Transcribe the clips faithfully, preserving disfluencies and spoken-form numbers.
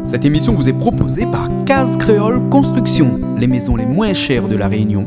Cette émission vous est proposée par Case Créole Construction, les maisons les moins chères de La Réunion.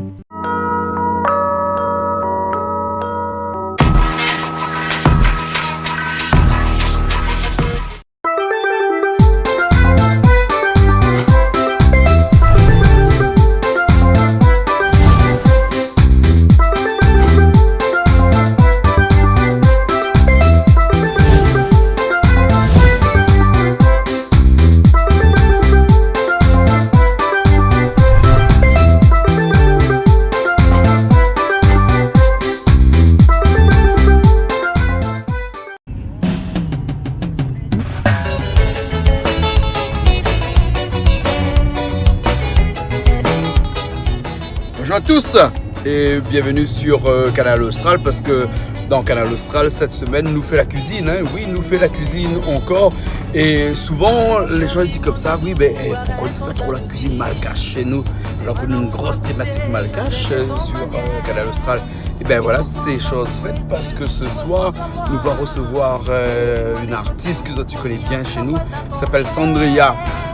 Bonjour à tous et bienvenue sur, euh, Kanal Austral, parce que dans Kanal Austral, cette semaine, nou fé la kuizine, hein. Oui, nou fé la kuizine ankor. É souvan, lé jan i di konmsa, « Oui, bin, é, poukosa i fé pa tro la kuizine malgash shé nou, alor ke nou néna in gro tématik malgash, euh, sur, euh, Kanal Austral ? » É bin voilà, sé shoz fèt, parske se soir, nou va resevoir, euh, in artis ke zot i koné bien shé nou, i apèl Sandria.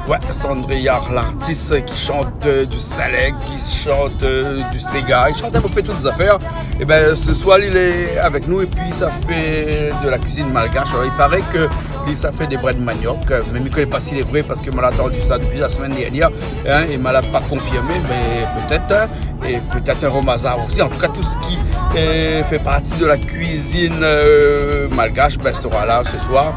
Ouais, Sandria, lartis ki shant, euh, du saleng, ki shant, euh, du séga, i shant in pé tout zafèr. É bin, se soir, li lé avèk nou épi sa fé de la kuizine malgash. Alor, i paré ke li sa fé dé brèd maniok, euh, mé mi koné pa si lé vré parske ma la antann sa dopi la semèn dèrnièr, hein, é ma la pa konfirmé, mé pétèt, hein. É pétèt in ro mazar osi. An tou ka, tout sak i, euh, fé parti de la kuizine, euh, malgash, bin, sera la se soir.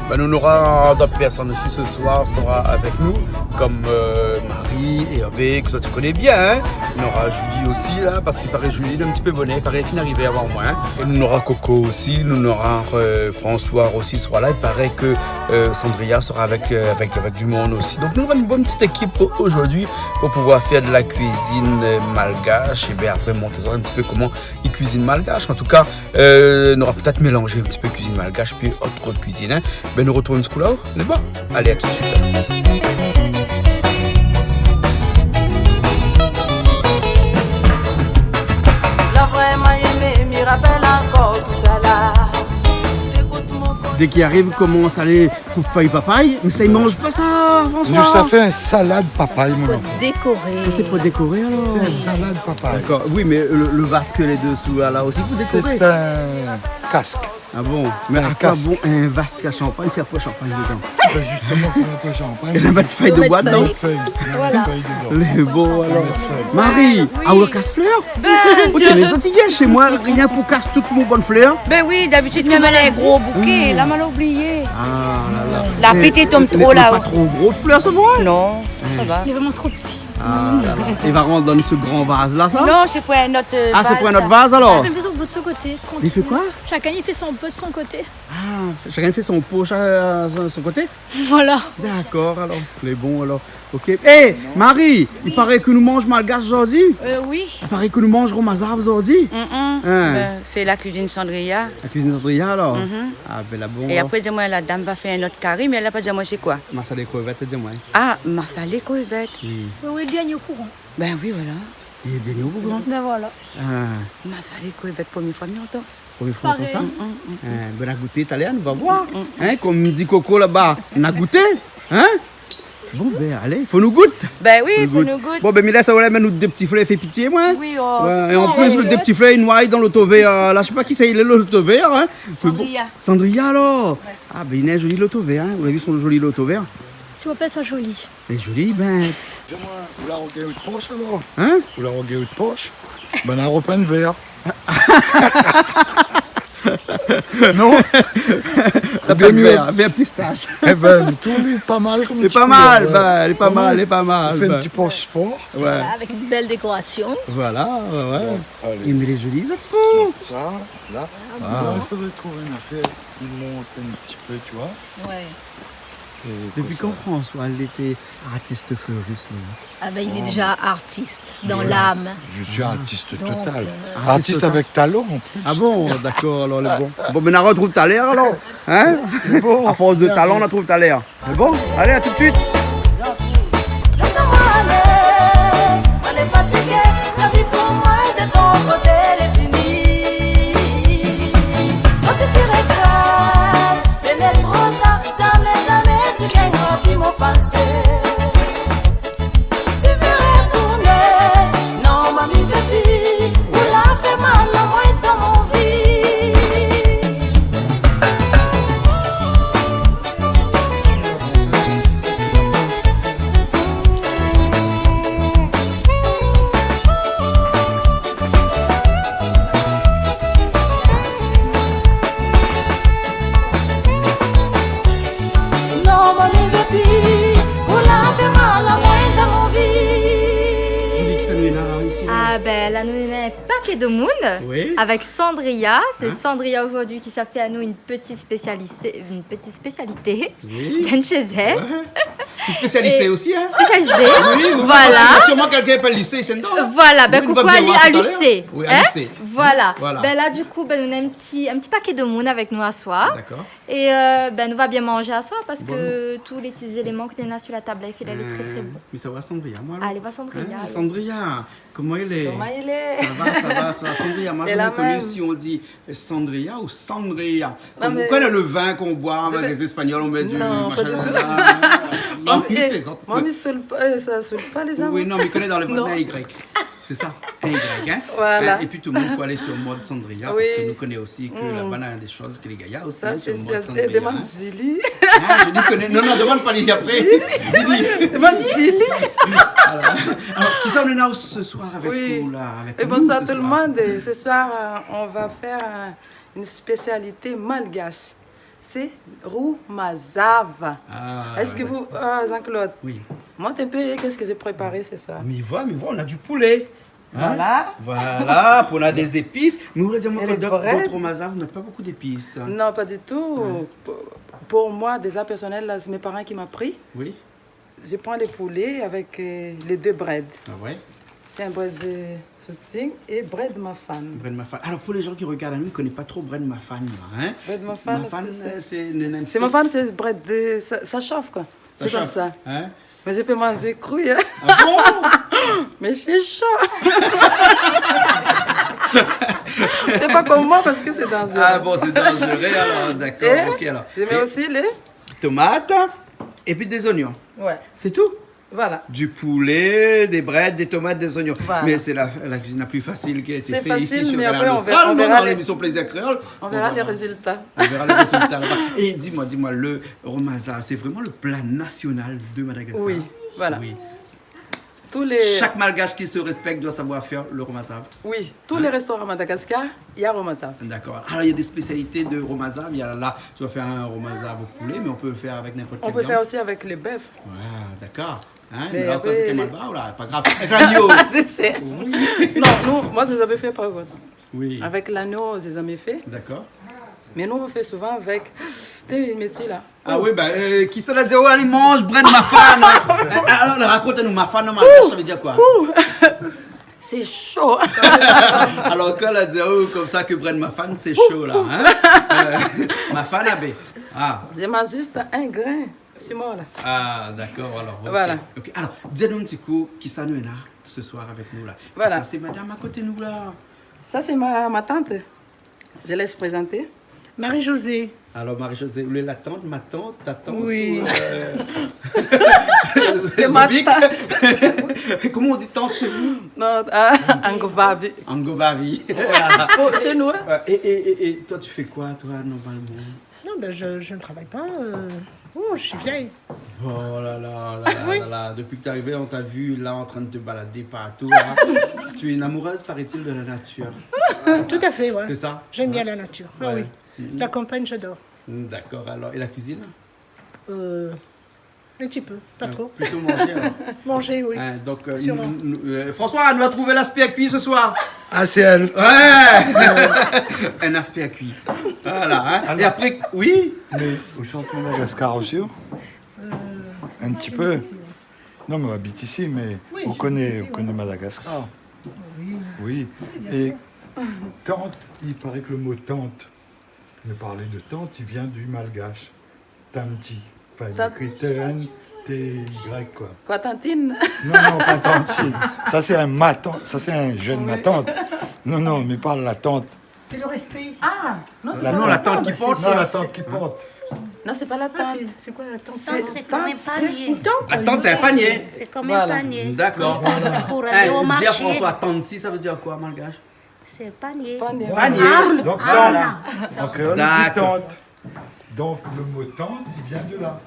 Bin, nou nora dot pèrsone osi se soir, sera avèk nou, konm, euh, Marie, Hervé, ke zot i koné bien, hein. Nou nora Julie osi la, parske i paré Julie lé in ti pé bonèr, i paré li fine arivé avan moin, hein. É nou nora Coco osi, nou nora, euh, François osi sera la. I paré ke, euh, Sandria sera avèk, euh, avèk, avèk du moun osi. Donk nou nora in bone ti ékip pou zordi pou pouvoir fé de la kuizine, euh, malgash. É bin apré, montr azot in ti pé koman i kuizine malgash. An tou ka, euh, nora pétèt mélanzé in ti pé kuizine malgash épi ot kuizine, hein. Bin, nou retrouv in ti kou la-o, lé bon ? Alé, à tout de suite. La vré, ma yémé, mi rapèl ankor tousala. Dé ki ariv, i komans alé koup fèy papay, mé sa, i manz pa sa, François. Nou sa fé in salad papay, mon zanfan. Pou dékoré. Sa, sé pou dékoré, alor. Sé in salad papay. Dakor. Oui, mé le, le vas ke lé désou la, la osi pou dékoré. Sé in kask. Ah bon ? Mé a koi bon in vas ki na shanpagn, si na poin shanpagn dedan ? Bin, zistoman, kan na poin shanpagn, i mèt fèy de boi dedan. Fèy. Voilà. Fèy dedan. Lé bon, alor. Fèy. Marie, ah, ou la kas flèr ? Bin, ou té néna in ti vyé shé moin, rien pou kas tout mon bone flèr. Bin oui, dabitid, mi amèn in gro bouké, la, ma la oublié. Ah la la. La pli té i tonm tro, la. Lé pa tro gro flèr, sa, moin ? Non, sa va. Lé vréman tro pti. Ah la la. I va rant dan se gran vaz la, sa ? Non, sé pou in ot, euh, vaz, sa. Ah, sé pou in ot vaz, alor ? Shakinn i fé son pot de son koté, trankil. I fé koi ? Shakinn i fé son pot de son koté. Ah, shakinn i fé son pot, sha-, son, son koté ? Voilà. Dakor, alor. Lé bon, alor. Ok. Eh, Marie, i paré ke nou manz malgash zordi ? Euh, oui. I paré ke nou manz ro mazar zordi ? Mm, mm. Hein ? Bin, sé la kuizine Sandria. La kuizine Sandria, alor ? Mhm. Ah, bin, la, bon, alor. É apré, di amoin, la dam va fé in ot kari, mé èl la pa di amoin sé koi. Masalé krévèt, di amoin. Ah, masalé krévèt. Oui. Oui, oui, bien au courant. Bin oui, voilà. Li lé dèrnié o kouran. Bin voilà. Ah. Masalé krévèt, promié foi mi antann. Promié foi ou antann sa ? Parèy. Mm, mm, mm. Hein, bin, na gouté talèr, nou va voir. Mm, mm. Hein, konm di Coco laba, na gouté. Hein ? Bon, bin, alé, fo nou gout. Bin oui, fo nou gout. Bon, bin, mi lès aou la min, nou dé ti flèr, fé pitié, moin. Oui, oh. Ouais, é an plis, nou dé ti flèr, i noy dan lotovèr, euh, la, mi koné pa kisa i lé, lotovèr, hein. Mé bon. Sandria. Sandria, alor. Ouais. Ah, bin, li néna in zoli lotovèr, hein. Ou la vi son zoli lotovèr ? Si ou apèl sa zoli. Lé zoli, bin. Di amoin, ou la rogard out posh, alor ? Hein ? Ou la rogard out posh ? Bin, na ropin vèr. Non ? Ropin vèr, vèr pistash. Eh bin, tout lé pa mal konm ti koulèr, ouais. Lé pa mal, bin, lé pa mal, lé pa mal, bin. I fé in ti posh spor. Ouais. Voilà, avèk in bèl dékorasion. Voilà, ouais, ouais. Bon, alé. É mé lé zoli, sa. Sa, la. Ah. La, i fodré trouv in afèr ki mont in ti pé, tu vois. Ouais. Dopi kan François lété artis fleurist, la ? Ah bin, li lé déza artis dan lam. Je suis artiste total. Ah. Donk, euh, artis avèk talan, an plis. Ah bon, dakor, alor, lé bon. Bon, bin, na artrouv talèr, alor. Hein ? Bon. A fors de talan, na artrouv talèr. Mé bon, alé, à tout de suite. Lès amoin alé, moin lé fatigé, la vi pou moin de ton koté lé fini. Soti ti regrèt, lé né tro tar, zamé, zamé ti gingn ranpli mon pansé. La nou néna in paké de moun. Oui. Avèk Sandria. Sé Sandria zordi ki sa fé anou in ti spésialité, in ti spésialité. Oui. Bien shé èl. Ouais. Spésialisé osi, hein. Spésialisé. Oui, oui, voilà. Parske sirman kèlkin i apèl Lucé, sé dedan, hein. Voilà, bin, koukou ali, a Lucé. Oui, nou va bien voir talèr. Oui, a Lucé. Voilà. Voilà. Bin la, du kou, bin, nou néna in ti, in ti paké de moun avèk nou aswar. Dakor. É, euh, bin, nou va bien manzé aswar parske tout lé ti zéléman ke nou néna su la tab la, i fé lé trè, trè bon. Mé sa va, Sandria, moin, alor ? Alé, va, Sandria, alor. Sandria, koman i lé ? Koman i lé ? Sa va, sa va, sa va. Sandria, moin, mi koné si on di Sandria ou Sandria. Non, mé ou koné le vin k'on boir avèk lé Zéspagnol, on mèt du machin la. Non, pa du tou. Non, mi plézant. Moin, mi soul pa, euh, sa soul pa lé zan. Oui, non, mé i koné dan lé vin, Y. Sé sa, in Y, hein ? Voilà. Hein, épi tout le moun i fo alé su mod Sandria, parske nou koné osi ke laba néna dé shoz ke lé gayar osi, hein, su mod Sandria, hein. Sé sir. É demann Zili. Ah, Zili i koné. Non, non, demann pa li apré. Zili. Demann Zili. Alor, alor, kisa nou néna se soir avèk nou la, avèk nou se soir ? Oui. É bonsoir tout le monde. Se soir, euh, on va faire, euh, une spécialité malgache. Sé romazav. Ah, oui. Èske vou, euh, Jean-Claude, mont in pé, kosa ke zot la préparé se soir ? Mi voi, mi voi, on a du poulet. Hein ? Voilà. Voilà, pou na dé zépis. Mé ou la di amoin ke dot, dot romazav, na pa bonpé zépis. Non, pa du tou. Ouais. Pou, pou moin, déza, pèrsonèl, la, sé mé paran ki la apri. Oui. Je prends le poulet avec, euh, les deux brèdes. Ah ouais ? C'est un brède de soutien et brède mafane. Brède mafane. Alors, pour les gens qui regardent, ils ne connaissent pas trop brède mafane, là, hein ? Brède mafane, mafane, c'est, c'est, euh, c'est, c'est, mafane, c'est brède de, ça, ça chauffe, quoi. C'est comme ça. Hein ? Mais je peux manger cru, hein. Ah bon ? Mais c'est chaud. C'est pas comme moi parce que c'est dangereux. Ah bon, c'est dangereux, alors, d'accord, ok, alors. Et je mets aussi les tomates et puis des oignons. Ouais. C'est tout ? Voilà. Du poulet, des brèdes, des tomates, des oignons. Voilà. Mais c'est la, la cuisine la plus facile qui a été faite ici sur Kanal Austral. C'est facile, mais après, on verra, on verra les, non, non, l'émission Plaisir Créole. On verra les résultats. On verra les résultats là-bas. Et dis-moi, dis-moi, le romazav, c'est vraiment le plat national de Madagascar. Oui, voilà. Oui. Tous les... Chaque Malgache qui se respecte doit savoir faire le romazav. Oui, tous les restaurants à Madagascar, il y a romazav. D'accord. Alors, il y a des spécialités de romazav. Il y a là, tu vas faire un romazav au poulet, mais on peut le faire avec n'importe quelle viande. On peut faire aussi avec le bœuf. Ouais, d'accord. Hein, mais là, après, c'est malbar, là, pas grave. Avec l'agneau. C'est ça. Oui. Non, nous, moi, je les avais fait par contre. Oui. Avec l'agneau, je les ai jamais fait. D'accord. Mais nous, on fait souvent avec, tu sais, le métier là. Ah oui, ben, euh, kisa la di aou, alé manz brèd mafane, hein. Euh, alors, raconte-nous, mafane, en malgache, ça veut dire quoi ? Ouh. C'est chaud. Alors, kan la di aou konmsa ke brèd mafane, c'est chaud, là, hein ? Euh, mafane, abé. Ah. Je mets juste un grain, c'est mort, là. Ah, d'accord, alors, ok. Voilà. Ok, alors, di anou in ti kou, kisa nou néna se soir avèk nou, là ? Voilà. Sa, sé madam a koté nou, là. Ça, c'est ma, ma tante. Je laisse présenter. Marie-Josée. Alors, Marie-Josée, ou lé la tante, ma tante, ta tante, oui, ou, euh, c'est ma tante. Comment on dit tante chez vous ? Non, ah, Angovavi. Angovavi. Voilà. Oh, chez nous, hein ? Ouais, et, et, et, et toi, tu fais quoi, toi, normalement ? Non, ben, je, je ne travaille pas, euh, oh, je suis vieille. Oh là là, là là, oui, là là. Depuis que t'es arrivée, on t'a vu là en train de te balader partout, là. Tu es une amoureuse, paraît-il, de la nature. Tout à fait, ouais. C'est ça ? J'aime bien la nature. Ah oui. Ouais. Mhm. La campagne, j'adore. D'accord, alors, et la cuisine ? Euh, un petit peu, pas trop. Plutôt manger, alors. Manger, oui. Hein, donc, euh, sûrement. Nous, nous, euh, François, nou la trouvé l'aspé a kui se soir. Ah, sé èl. Ouais. Un aspé a kui. Voilà, hein. Alors, et après, oui. Mé ou shant Madagascar osi, ou ? Euh, non, j'habite ici, ouais. Un petit peu. Non, mé ou abit isi, mé ou koné, ou koné Madagascar. Oui, j'habite ici, oui. Oui. Oui, bien sûr. Et tante, il paraît que le mot tante, de parler de tante, il vient du malgache. Tanti. Enfin, il écrit T N T Y, quoi. Quoi, tantine ? Non, non, pas tantine. Ça, c'est un ma tan-, ça, c'est un jeune ma tante. Oui. Non, non, mais pas la tante. C'est le respect. Ah, non, c'est pas la tante. La tante qui porte. Non, la tante qui porte. Non, c'est pas la tante. Ah, c'est, c'est quoi la tante ? C'est, c'est quand même tante, c'est panier. Une tante, c'est un panier. Voilà. C'est comme un panier. D'accord. Pour aller au marché. Eh, dis à François, tanti, ça veut dire quoi, malgache ? C'est panier. Panier. Panier. Arne. Donc, arne. Voilà. En créole, on dit tante. D'accord. Donc, le mot tante, il vient de là.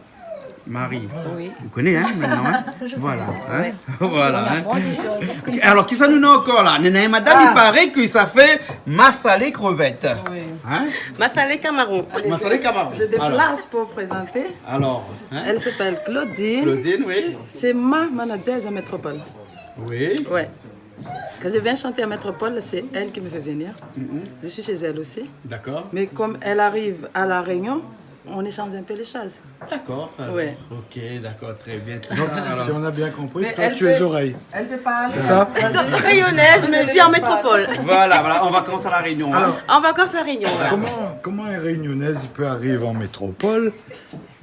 Marie. Voilà. Oui. Vous connaissez, hein, maintenant, hein ? Ça, je sais. Voilà, hein ? Ouais. Voilà, hein ? On apprend des choses. Je connais pas. Ok, alors, kisa nou néna ankor la ? Néna madam, il paraît que ça fait massalé crevette. Oui. Hein ? Massalé camaron. Allez, massalé camaron. Je déplace pour présenter. Alors, hein ? Elle s'appelle Claudine. Claudine, oui. C'est ma manager en métropole. Oui. Ouais. Quand je viens chanter à Métropole, c'est elle qui me fait venir. Mhm. Je suis chez elle aussi. D'accord. Mais comme elle arrive à La Réunion, on échange un peu les choses. D'accord. Euh, ouais. Ok, d'accord, très bien. Tout ça, alors. Donc, si on a bien compris, toi, tu es oreille. Mais elle peut, elle peut parler. C'est ça ? Réunionnaise, mais vit en métropole. Voilà, voilà, en vacances à La Réunion, hein. Alors, en vacances à La Réunion, ouais. Comment, comment un Réunionnais peut arriver en métropole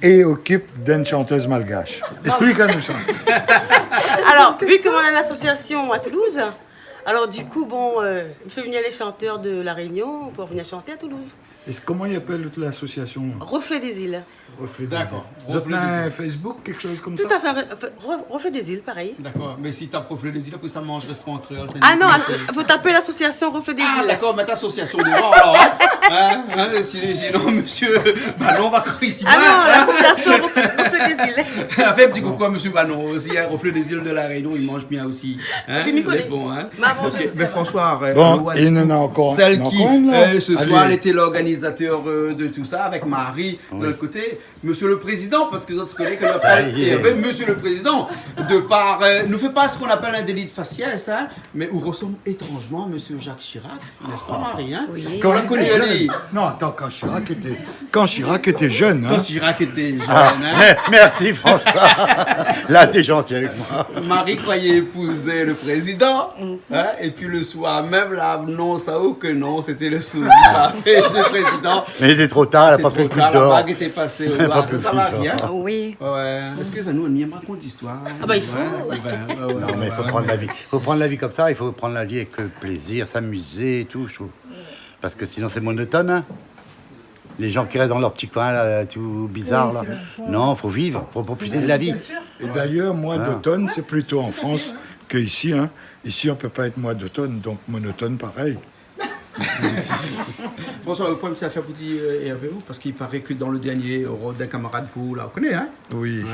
et occupe d'une chanteuse malgache ? Explique-nous ça. Alors, vu qu'on a l'association à Toulouse, alors du coup, bon, euh, il fait venir les chanteurs de La Réunion pour venir chanter à Toulouse. Et comment il appelle l'association ? Reflet des Îles. Reflet des Îles. D'accord. Vous avez un Facebook, quelque chose comme ça ? Tout à fait. Re-, Reflet des Îles, pareil. D'accord. Mais si tape Reflet des Îles, après ça mange restaurant créole, c'est... Ah non, faut taper l'association Reflet des Îles. Ah, d'accord, mets association devant, alors, hein. Hein, hein, si les, sinon, monsieur Banon va crier ici. Ah non, l'association Reflet, Reflet des Îles. Fais un petit coucou à monsieur Banon aussi, hein, Reflet des Îles de La Réunion, il mange bien aussi. Hein, il est bon, hein. Maman, j'aime ça. Ok, mais François, euh, bon, il y en a encore, celle qui, euh, ce soir, elle était l'organisateur, euh, de tout ça, avec Marie, de l'autre côté. Monsieur le Président, parce que les autres, je connais que il y avait Monsieur le Président, de par, euh, nous fait pas ce qu'on appelle un délit de faciès, hein, mais ou ressemble étrangement à Monsieur Jacques Chirac, n'est-ce pas, Marie, hein ? Oui. Quand j'étais jeune. Non, attends, quand Chirac était, quand Chirac était jeune, hein. Quand Chirac était jeune, hein. Ah, mer-, merci, François. Là, t'es gentil avec moi. Marie croyait épouser le président, hein, et puis le soir même, là, non, ça ou que non, c'était le sosie parfait du président. Mais il était trop tard, elle a pas pris le coup d'or. C'était trop tard, la bague était passée au noir, c'est ça, Marie, hein ? Elle a pas pu le coup d'or. Oui. Ouais. Est-ce que ça nous, on y aime raconter l'histoire ? Ah bah, il faut. Ouais, ouais, ouais, ouais. Non, mais il faut prendre la vie. Faut prendre la vie comme ça, il faut prendre la vie avec, euh, plaisir, s'amuser et tout, je trouve. Parce que sinon, c'est monotone, hein. Les gens qui restent dans leur petit coin, là, tout bizarre, là. Oui, c'est vrai. Non, faut vivre, faut profiter de la vie. Bien sûr. Et d'ailleurs, mois d'automne, c'est plutôt en France que ici, hein. Ici, on peut pas être mois d'automne, donc monotone, pareil. François, le point, c'est affaire pour dire, euh, Hervé, parce qu'il paraît que dans le dernier, euh, d'un camarade pour, là, on connaît, hein ? Oui. Ouais,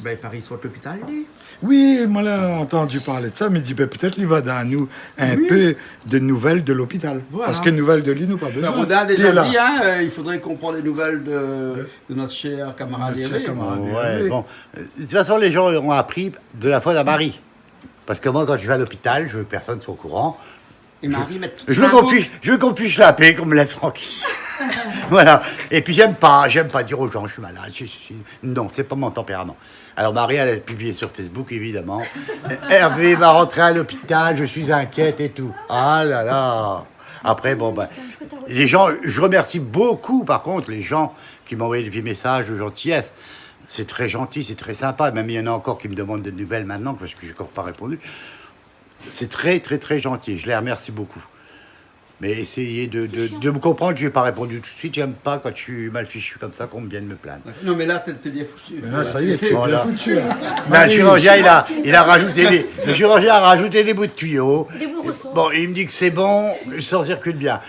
ben, il paraît, il sort de l'hôpital, lui. Oui, moin la antann parl de sa, mi di, bin, pétèt li va donn anou in pé de nouvèl de lopital. Voilà. Parske nouvèl de li, nou pa bézoin. Mé Rodin la déza di, hein, euh, il faudrait qu'on prend des nouvelles de, de notre cher camarade Hervé. Notre cher camarade Hervé. Ouais, bon. Euh, de toute façon, les gens auront appris de la faute à Marie. Parce que moi, quand je vais à l'hôpital, je veux que personne soit au courant. Et Marie met tout ça à vous. Je, je veux qu'on fiche, je veux qu'on fiche la paix, qu'on me laisse tranquille. Voilà. Et puis, j'aime pas, j'aime pas dire aux gens, je suis malade, je, je, je, non, c'est pas mon tempérament. Alors, Marie, elle a publié sur Facebook, évidemment. Hervé va rentrer à l'hôpital, je suis inquiète et tout. Ah là là. Après, bon, ben, les gens, je remercie beaucoup, par contre, les gens qui m'ont envoyé des petits messages de gentillesse. C'est très gentil, c'est très sympa. Même, il y en a encore qui me demandent des nouvelles maintenant, parce que j'ai encore pas répondu. C'est très, très, très gentil. Je les remercie beaucoup. Mais essayez de, de, de me comprendre, je n'ai pas répondu tout de suite. J'aime pas quand je suis mal fichu comme ça, qu'on vienne me plaindre. Non, mais là, c'était bien foutu. Mais là, ça y est, tu es bien foutu, là. Voilà. Ben, le chirurgien, il a, il a rajouté les, le chirurgien a rajouté des bouts de tuyau. Des bouts de ressort. Bon, il me dit que c'est bon, ça circule bien.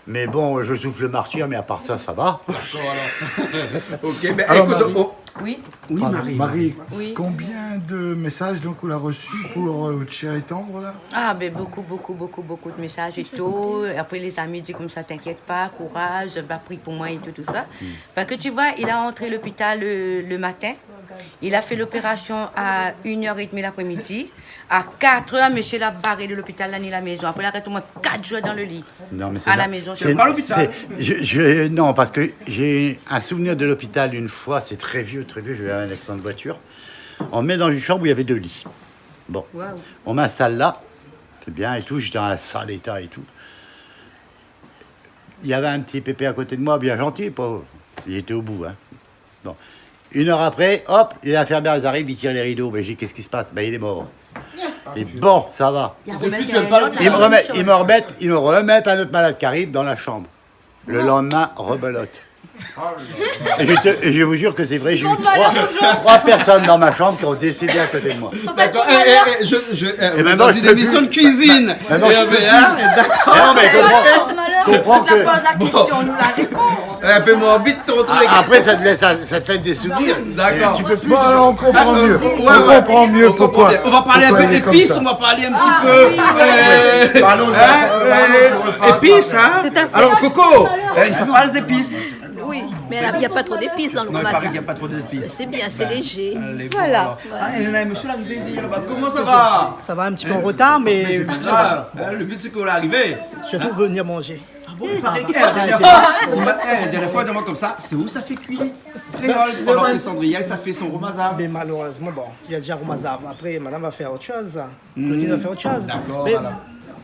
Mais bon, je souffle le martyr, mais à part ça, ça va. D'accord, alors. Ok, mais alors, écoute, Marie. Oui. Oui, pardon, Marie. Marie, oui. Combien de messages, donc, ou la reçu pour, euh, Out shèr é tann, la ? Ah, ben, beaucoup, beaucoup, beaucoup, beaucoup de messages et tout. Après, les amis disent comme ça, t'inquiète pas, courage, va prier pour moi et tout, tout ça. Hmm. Parce que tu vois, il a entré l'hôpital le, le matin. Il a fait l'opération à une heure et demie l'après-midi. À quatre heures, monsieur la baré de l'hôpital, la ni la maison. Après, la rès omoin quatre jours dans le lit. Non, mais c'est à la maison. C'est pas l'hôpital. Je, je, non, parce que j'ai un souvenir de l'hôpital une fois, c'est très vieux, très vieux, j'avais un accident de voiture. On me met dans une chambre où il y avait deux lits. Bon. Waouh. On m'installe là, c'est bien et tout, j'étais dans un sale état et tout. Il y avait un petit pépé à côté de moi, bien gentil, pauvre. Il était au bout, hein. Bon. Une heure après, hop, les infirmières, elles arrivent, ils tirent les rideaux. Mais j'ai dit, qu'est-ce qui se passe ? Ben, il est mort. Et bon, ça va. Ils remettent un autre malade. Ils me remettent, ils me remettent, ils me remettent un autre malade qui arrive dans la chambre. Le lendemain, rebelote. Et je te, et je vous jure que c'est vrai, j'ai eu trois, trois personnes dans ma chambre qui ont décédé à côté de moi. D'accord. Eh, eh, eh, je, je, eh, on est dans une émission de cuisine. Maintenant, je peux plus. D'accord. Non, mais comprends, comprends que... Ou la poz la késtion, nou la répon. Un peu morbide, ton truc. Ah, après, ça te laisse, ça, ça te laisse des souvenirs. D'accord. Et tu peux plus. Bon, alors, on comprend mieux. On comprend mieux pourquoi, pourquoi il est comme ça. On va parler un peu épices, on va parler un petit peu, euh, hein, euh, épices, hein. Tout à fait. Alors, Coco, eh, il faut pas les épices. Oui, mé la, na pa tro zépis dan lo romazav. Non, i paré na pa tro zépis. Sé bien, sé lézé. Voilà. Ah, é la, mésyé larivé, li lé laba. Koman sa va ? Ça va un petit peu en retard, mais... Mé sé pa grav, hein, lo bi sé ke ou lé arivé. Surtout venir manger. Ah bon, i paré ke, eh, dernièr foi, eh, dernièr foi, di amoin konmsa, sé ou sa fé kui ? Kréol, pandan ke Sandria sa fé son romazav. Mais malheureusement, bon, il y a déjà romazav. Après, madame va faire autre chose. Claudine va faire autre chose. D'accord, voilà. Mais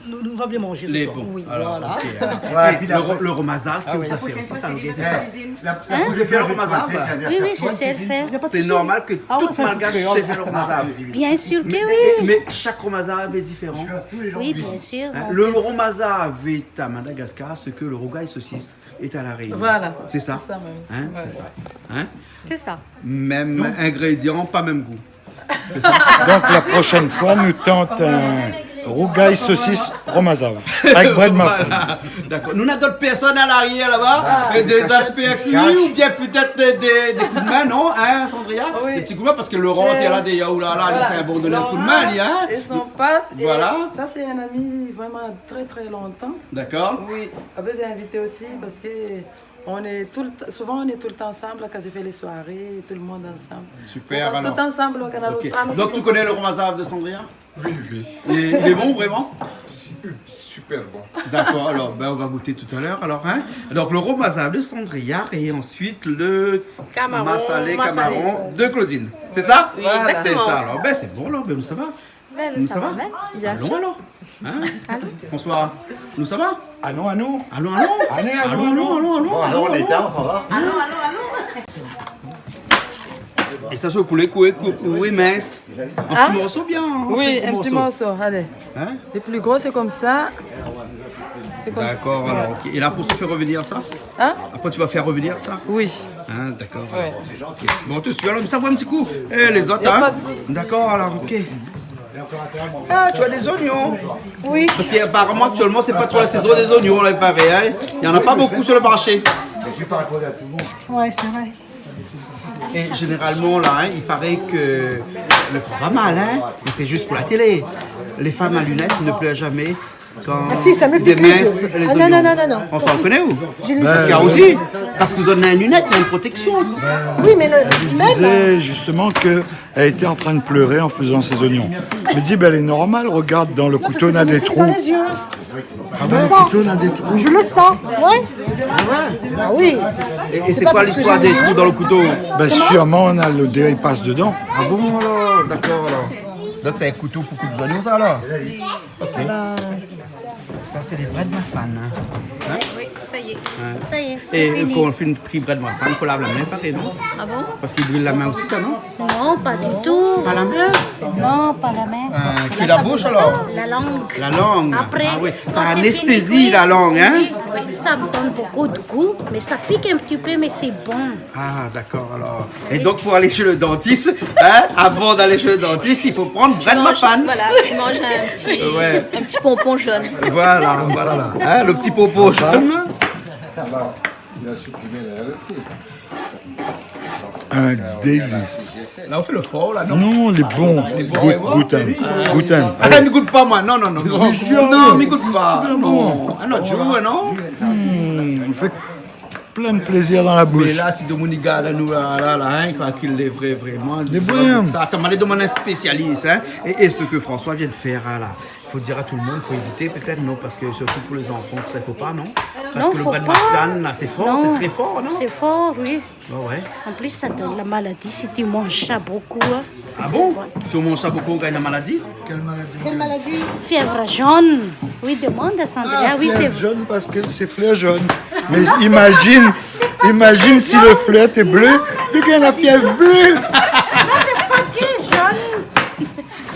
nous, nous va bien manger ce soir. Lé bon. Oui. Voilà. OK, alors. Ouais, é pi lo ro-, lo romazav, sé ou sa fé osi sa, ou sa fé sa. Hein ? Ou sa fé lo romazav ? Oui, oui, je sais le faire. Sé normal ke tout Malgash i fé lo romazav. Bien sûr que oui. Mé, mé shak romazav lé diféran. Oui, bien sûr. Hein, lo romazav lé a Madagascar, sé ke lo rougay sosis lé a La Réunion. Voilà. Sé sa. Sé sa mèm. Hein, sé sa. Hein ? Sé sa. Mèm ingrédian, pa mèm gou. Donc, la prochaine fois, nous tentons un rougail saucisse romazav avec brèd mafane. Voilà. D'accord. Nou na dot pèrsone a larièr laba, é dé zaspèr kui, oubien pétèt dé, dé, dé koudmin, non, hein, Sandria ? Oui. Dé ti koudmin, parske Laurent lé la, dé yaoula la, li sa abandone lo koudmin, li, hein ? Et son pâte, et ça, c'est un ami vraiment très, très longtemps. D'accord. Oui. Apré, j'ai invité aussi parce que On est tout le t-, souvent, on est tout le temps ensemble, quand je fais les soirées, tout le monde ensemble. Super, alors. On est tout ensemble au Canal Austral. OK. Donc, tu connais le romazav de Sandria ? Oui, oui. Et il est bon, vraiment ? Su-, super bon. D'accord, alors, ben, on va goûter tout à l'heure, alors, hein. Donc, le romazav de Sandria et ensuite le massalé camaron de Claudine. C'est ça ? Oui, exactement. C'est ça, alors. Ben, c'est bon, alors, ben, ça va. Ben, nou sava, bien sûr. Alon alor. Hein ? François, nou sava ? Alon, alon. Alon, alon. Alé, alon, alon, alon. Bon, alor, lé tar, nou sava. Alon, alon, alon. É sa, sé poulé koué, kou-, koué mins. In ti morso bien, in ti morso. Oui, in ti morso, alé. Hein ? Le plus gros, c'est comme ça. C'est comme ça. D'accord, alors, OK. Et là, pour ça, fé revenir ça ? Hein ? Après, tu vas faire revenir ça ? Oui. Hein, d'accord. Ouais. OK. Bon, tu suis, alors, ça va un petit coup. Eh, les autres, hein ? Y a pas de souci. D'accord, alors, OK. Ah, tu as des oignons ? Oui. Parce qu'apparemment, actuellement, c'est pas trop la saison des oignons, là, il paraît, hein. Il y en a pas beaucoup sur le marché. Je suis pas imposé à tout le monde. Ouais, c'est vrai. Et généralement, là, hein, il paraît que, le prend pas mal, hein, mais c'est juste pour la télé. Les femmes à lunettes ne pleurent jamais quand... Ah si, ça me pique les yeux. Ah non, non, non, non, non. On s'en connaît, ou ? Je les... Parce qu'il y a aussi, parce que vous en avez une lunette, il y a une protection. Oui, mais le... Elle disait justement que elle était en train de pleurer en faisant ses oignons. Je me dis, ben, elle est normale, regarde, dans le couteau, on a des trous. Parce que ça me pique dans les yeux. Ah bon, le couteau, on a des trous. Je le sens, ouais. Ah oui. Et, et c'est quoi l'histoire des trous dans le couteau ? Ben, sûrement, on a le dé, il passe dedans. Ah bon, alors ? D'accord, alors. Donc, c'est un couteau pour couper des oignons, ça, alors ? OK. Voilà. Ça, c'est les brèd mafane, hein. Hein ? Oui, ça y est. Ouais. Ça y est, c'est fini. Et quand on fait une tri brèd mafane, faut laver la main, pareil, non ? Ah bon ? Parce qu'il brûle la main aussi, ça, non ? Non, pas du tout. Pas la main ? Non, pas la main. Euh, que la bouche, alors ? La langue. La langue. Après, quand c'est fini, oui, oui, ça donne beaucoup de goût, mais ça pique un petit peu, mais c'est bon. Ah, d'accord, alors. Et donc, pour aller chez le dentiste, hein, avant d'aller chez le dentiste, il faut prendre brèd mafane. Tu manges, voilà, tu manges un petit, un petit pompon jaune. Voilà, voilà. Hein, le petit pompon jaune. Il a supprimé la L C. Un délice. Là, on fait le fort, là, non ? Non, il est bon. Goûte, goûte un. Goûte un. Ah, ne goûte pas, moi. Non, non, non. Non, mais goûte pas. Non. Un autre jour, non ? Hmm, on fait plein de plaisir dans la bouche. Mé la, si domoun i gard anou la, la, la, hein, kan ki lé vré, vréman, sa, atann, alé domann in spésialis, hein. Et, et ce que François vient de faire, hein, là, il faut dire à tout le monde, faut éviter peut-être, non, parce que surtout pour les enfants, tout ça, il faut pas, non ? Parce que le brèd mafane, là, c'est fort, c'est très fort, non ? C'est fort, oui. Ouais, ouais. En plus, ça donne la maladie si tu manges ça beaucoup, hein. Ah bon ? Si on mange ça beaucoup, on gagne la maladie ? Quelle maladie ? Quelle maladie ? Fièvre jaune. Oui, demande à Sandria. Ah, oui, fièvre jaune parce que c'est fleur jaune. Mais imagine, imagine si le fleur était bleu, tu gagnes la fièvre bleue. Non, c'est pas que jaune.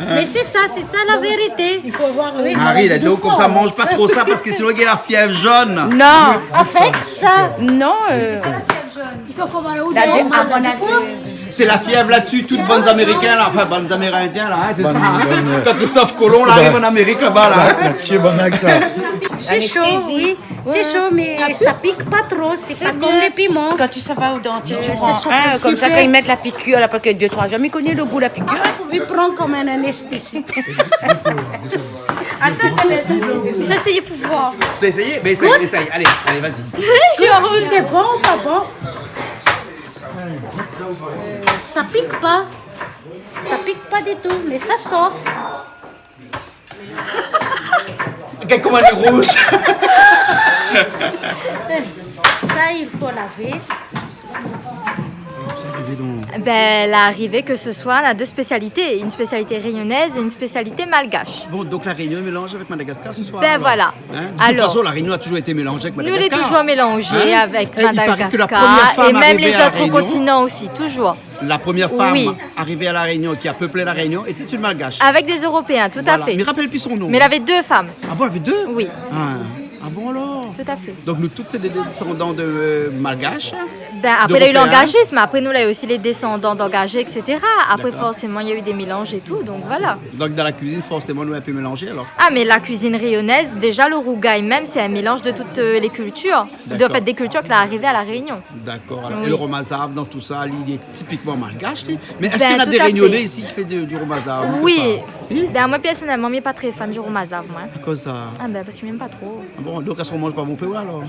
Mais c'est ça, c'est ça la vérité. Il faut avoir, euh, une maladie de foie, hein. Marie, la di konmsa, manz pa tro sa, parske sinon, ou gingn la fièv jone. Non. Avec ça. Non, euh, c'est-à-dire, à mon avis, c'est la fièv la tshé tout bann Amérikin la, anfin, bann Amérindien la, hein, sé sa, hein. Kan Christophe Colomb la ariv an Amérik laba la, hein. La tshé bann avèk sa. C'est chaud, oui. C'est chaud, mais ça pique pas trop, c'est pas comme les piments. Quand tu vas au dentiste, tu prends un, comme ça, quand ils mettent la piqûre, là, parce que deux, trois jours, mais ils connaissent le goût de la piqûre. Il prend comme un anesthésique. Attends, attends, attends. Sa, sé pou voir. Sa, éséy ? Ben, éséy, éséy. Allez, allez, vas-y. Si c'est bon ou pas bon. Euh, ça pique pas. Ça pique pas du tout, mais ça chauffe. Gard koman lé rouz. Ça, il faut laver. Ben, la arivé ke se soi, na dé spésialité, une spécialité réunionnaise et une spécialité malgache. Bon, donc La Réunion est mélangée avec Madagascar ce soir, alors. Ben voilà. Hein ? De toute façon, La Réunion a toujours été mélangée avec Madagascar. Hein ? Nou lé toujour mélanzé avèk Madagascar é mèm lézot kontinan osi, toujour. Et il paraît que la première femme arrivée à La Réunion, la première femme arrivée à La Réunion qui a peuplé La Réunion était une Malgache. Avèk dé Éropéin, tout à fait. Voilà. Mi rapèl pi son nom. Mé lavé dé fanm. Ah bon, lavé dé ? Oui. Ah. Ah bon alors ? Tout à fait. Donc nous tous, c'est des descendants de, euh, Malgaches, d'Européens. Ben, apré, la u langazis, mé apré, nou la u osi lé désandan d'angazé, et cetera. D'accord. Apré, forséman, la u dé mélanz é tout, donk voilà. Donc dans la cuisine, forcément, nou lé in pé mélanzé alors. Ah, mé la cuisine réunionnaise, déjà, le rougail même, c'est un mélange de toutes, euh, les cultures. D'accord. De, en fait, des cultures ki la arivé à La Réunion. D'accord. Alors, oui. Et le romazav dans tout ça, li, li est typiquement malgache, li. Mais est-ce qu'il y a des Réunionnais ici qui fait du, du romazav ? Ben, tout à fait. Oui. Si ? Ben, moin, pèrsonèlman, mi lé pa tré fan du romazav, moin. Akoz sa ? Ah ben, parske mi èm pa tro. Ah bon, donk, sa i manz pa bonpé, ou alor ?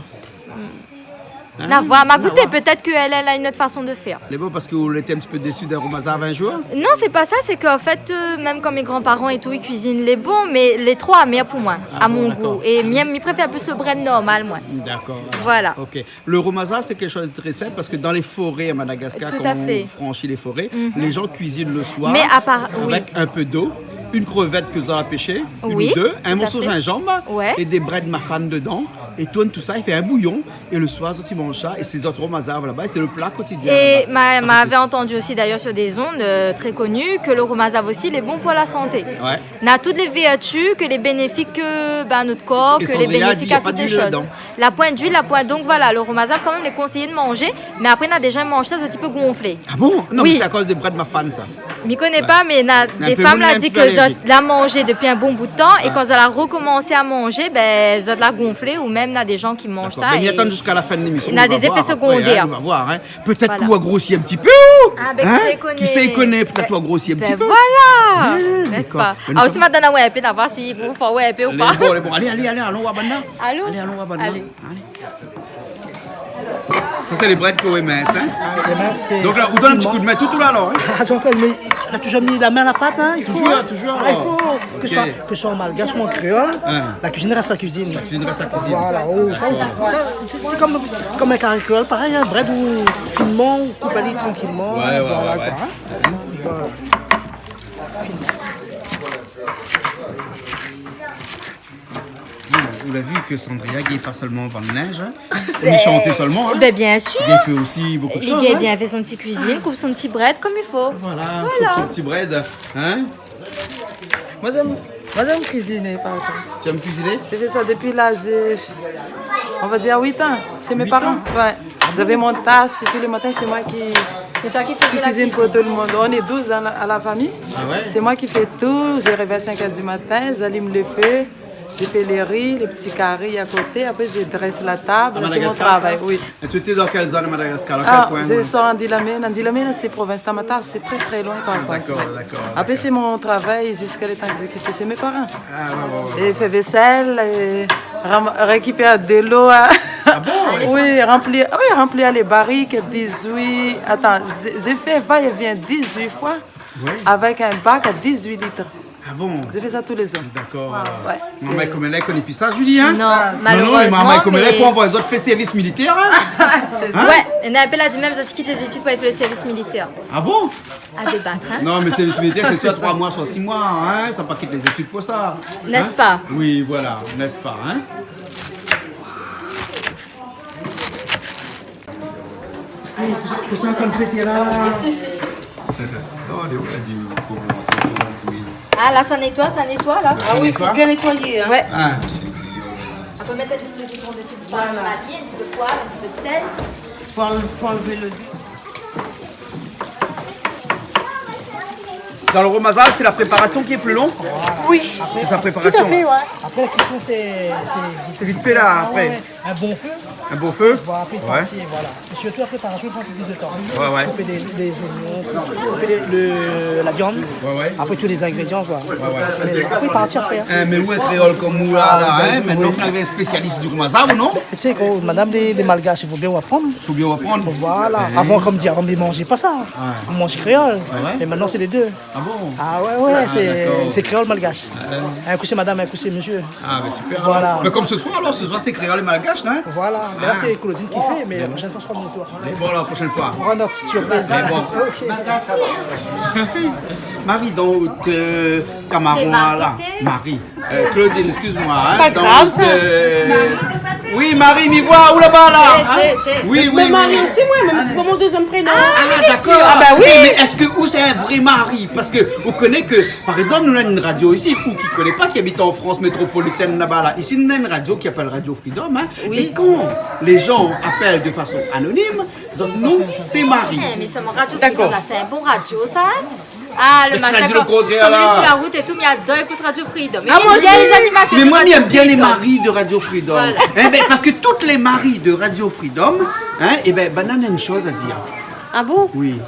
Hein ? Na voir, ma gouté, pétèt ke èl, èl la une autre façon de faire. Lé bon, parske ou lété in ti pé désu d'in romazav in jour ? Non, sé pa sa, sé ke an fèt, euh, mèm kan mé gran-paran é tout, i kuizine lé bon, mé lé tro amèr pou moin, à mon goût. Ah bon, d'accord. É mi èm, mi préfèr plis le brèd normal, moin. D'accord. Voilà. Ok. Le romazav, c'est quelque chose de très simple parce que dans les forêts à Madagascar, quand on franchit les forêts, les gens cuisinent le soir avec un peu d'eau, une crevette ke zot la pêché, une ou deux, un morceau de gingembre et des brèdes mafanes dedans, et tourne tout ça, i fé un bouillon, et le soir, zot i manz sa, et sé zot romazav laba, et c'est le plat quotidien laba. É ma, ma avé antandu osi, d'ailleurs, sur des ondes, euh, très connues, ke le romazav osi, lé bon pou la santé. Ouais. Na tout lé vèrtu, ke lé bénéfik, ke, ben, nout kor, ke lé bénéfik a tout lé shoz. É Sandria di, na pa d'luil ladan. La poin d'luil, la poin, donk voilà, le romazav, kan mèm, lé konsèyé de manzé, mé apré, na dé jan i manz sa, zot i pé gonflé. Ah bon ? Non, mé sé akoz de brèd mafane, sa. Mi koné pa, mé na dé fanm la di ke zot la manzé dopi in bon bout tan, é kan zot la rokomansé a manzé, ben, zot la gonflé, ou mèm na dé jan ki manz sa. D'accord. Ben, mi atann ziska la fin de l'émission, nou va voir apré, hein, nou va voir, hein. Na dé zéfé segondèr. Voilà. Pétèt ke ou la grosi in ti pé, ou ? Ah, ben, kisa i koné ? Kisa i koné, pétèt ke ou la grosi in ti pé. Ben voilà, n'est-ce pas ? Mé nou sava. Ah, osi, madam, ouais, pétèt, voir si ou fé, ouais, in pé ou pa. Lé bon, lé bon. Alé, alé, alé, alon oir banna. Alon ? Alé, alon oir banna. Alé. Alé. Sa, sé lé brèd ke ou èm, hein ? Ah, lé mins, sé... Donk la, ou donn in ti kou d'min tout, tout la, alor, hein ? Ah, Jean-Claude, mé la toujour mi la min a la pat, hein, i fo, toujour, hein. Toujour, alor. Ah, i fo, ke soi, ke soi an malgash ou an kréol, la kuizine rès la kuizine. La kuizine rès la kuizine. Voilà, oh, sa, sa, sé, sé kom, kom in kari kréol, parèy, hein, brèd ou finman, ou koup ali trankilman, voilà, koi, hein. Ouais, ouais, ouais. Voilà. Bon, ou la vi ke Sandria i gingn pa solman vann linz, hein, ni shanté solman, hein. Ben, bien sûr. Li gingn fé osi bonpé de shoz, hein. Li gingn bien fé son ti kuizine, koup son ti brèd kom i fo. Voilà, koup son ti brèd, hein. Moin, mi èm, moin, mi èm kuiziné, par kont. Tu aimes cuisiner ? J'ai fait ça depuis l'âge de, on va dire, huit ans, chez mes parents. Huit ans ? Ouais. Ah bon ? Ils avaient mon tasse, et tous les matins, c'est moi qui, qui cuisine pour tout le monde. C'est toi qui faisais la cuisine ? On est douze dans la, à la famille. Ah ouais ? C'est moi qui fais tout. Je réveille à cinq heures du matin, j'allume le feu, je fais les riz, les petits caris à côté. Après, je dresse la table. C'est mon travail, oui. À Madagascar, ça ? Et tu étais dans quelle zone à Madagascar ? Dans quel coin ? Ah, je suis en Djilomena. Djilomena, c'est province Tamatave, c'est très, très loin, quoi. Ah, d'accord, d'accord, d'accord. Après, c'est mon travail jusqu'à le temps que j'ai quitté chez mes parents. Ah, ouais, ouais, ouais, ouais. Et faire vaisselle, et ram-, récupérer de l'eau, hein. Ah bon ? Oui, remplir, oui, remplir les barriques, dix-huit, attends, je, je fais va-et-vient dix-huit fois avec un bac à dix-huit litres. Ah bon ? Je fais ça tous les jours. D'accord. Ouais. Maman, koméla, i koné pi sa, Julie, hein ? Non, malheureusement, mé maman, koméla, i fo anvoy azot fé sèrvis militèr, hein ? Hein ? Ouais, néna in pé la di mèm, zot i kit lé zétid pou alé fé le sèrvis militèr. Ah bon ? À débattre, hein ? Non, mé sèrvis militèr, sé soi troi moi, soi sis moi, hein ? Sa pa kit lé zétid pou sa. N'est-ce pas ? Oui, voilà, n'est-ce pas, hein ? Kosa, kosa ou antrinn fé la ? Non, lé vré, di, koman, koman, oui. Ah, la, sa nétoy, sa nétoy, la. Ah oui, i fo bien nétoyé, hein. Ouais. Ah. Apré, mèt in ti pé de sitron dési pou pa mal malié, in ti pé de poiv, in ti pé de sèl. Pou anl-, pou anlvé le... Dans le romazav, c'est la préparation qui est plus longue ? Oui. C'est sa préparation. Tout à fait, ouais. Après, la cuisson, c'est, c'est vite fait, là, après. Ah ouais, un bon feu. Un beau feu ? Voilà, après, partir, voilà. Et surtout, après, par exemple, il prend un peu plus de temps. Ouais, ouais. Couper des, des oignons, couper le, le, la viande. Ouais, ouais. Après, tous les ingrédients, quoi. Ouais, ouais. Mais après, partir, après, hein. Eh, mé ou, in kréol konm ou la, la, hein, mintnan ou lé in spésialis di koman sa, ou non ? Tu sais, quand madame, les, les Malgaches, il faut bien apprendre. Fo bien aprann. Voilà. Avan, konm di, avan, i manz pa sa. Ouais. I manz kréol. Ah ouais ? É mintnan, sé lé dé. Ah bon ? Ah ouais, ouais, sé, dakor, sé kréol malgash. Ah ouais. In kou sé madam, in kou sé mésyé. Ah, mé super. Voilà. Mé konm se soir, alor, se soir, sé kréol é malgash, non ? Voilà. Mé la, sé Claudine ki fé, mé la proshèn foi, sra mon tour. Mé bon, la proshèn foi. Pour une petite surprise. Mé bon. Ok. Mari, donk, euh, kamaron la. Mari. Euh, Claudine, excuse-moi, hein. Pa grav, sa. Oui, Marie, mi voi, ou laba, la, hein ? Té, té, té. Oui, oui, oui. Mé Marie osi, moin, mé mi di pa mon dézyèm prénon. Ah, dakor. Ah, ba oui. Mé èske ou sé in vré Marie ? Parske ou koné ke, par égzanp, nou néna in radio isi, ou ki koné pa, ki abit an Frans métropolitèn laba, la. Isi, nou néna in radio ki apèl Radio Freedom, hein. Oui. É kan lé jan i apèl de fason anonim, zot non, sé Marie. Eh, mé solman Radio Freedom, la, sé in bon radio, sa, hein ? Ah, le matin, kan mi lé sur la route et tout, mi ador ékout Radio Freedom. Ah, moin osi. Mé moin, mi èm bien lé Marie de Radio Freedom. Voilà. Eh ben, parske tout lé Marie de Radio Freedom, hein, eh ben, banna néna in shoz a dir. Ah bon ? Oui.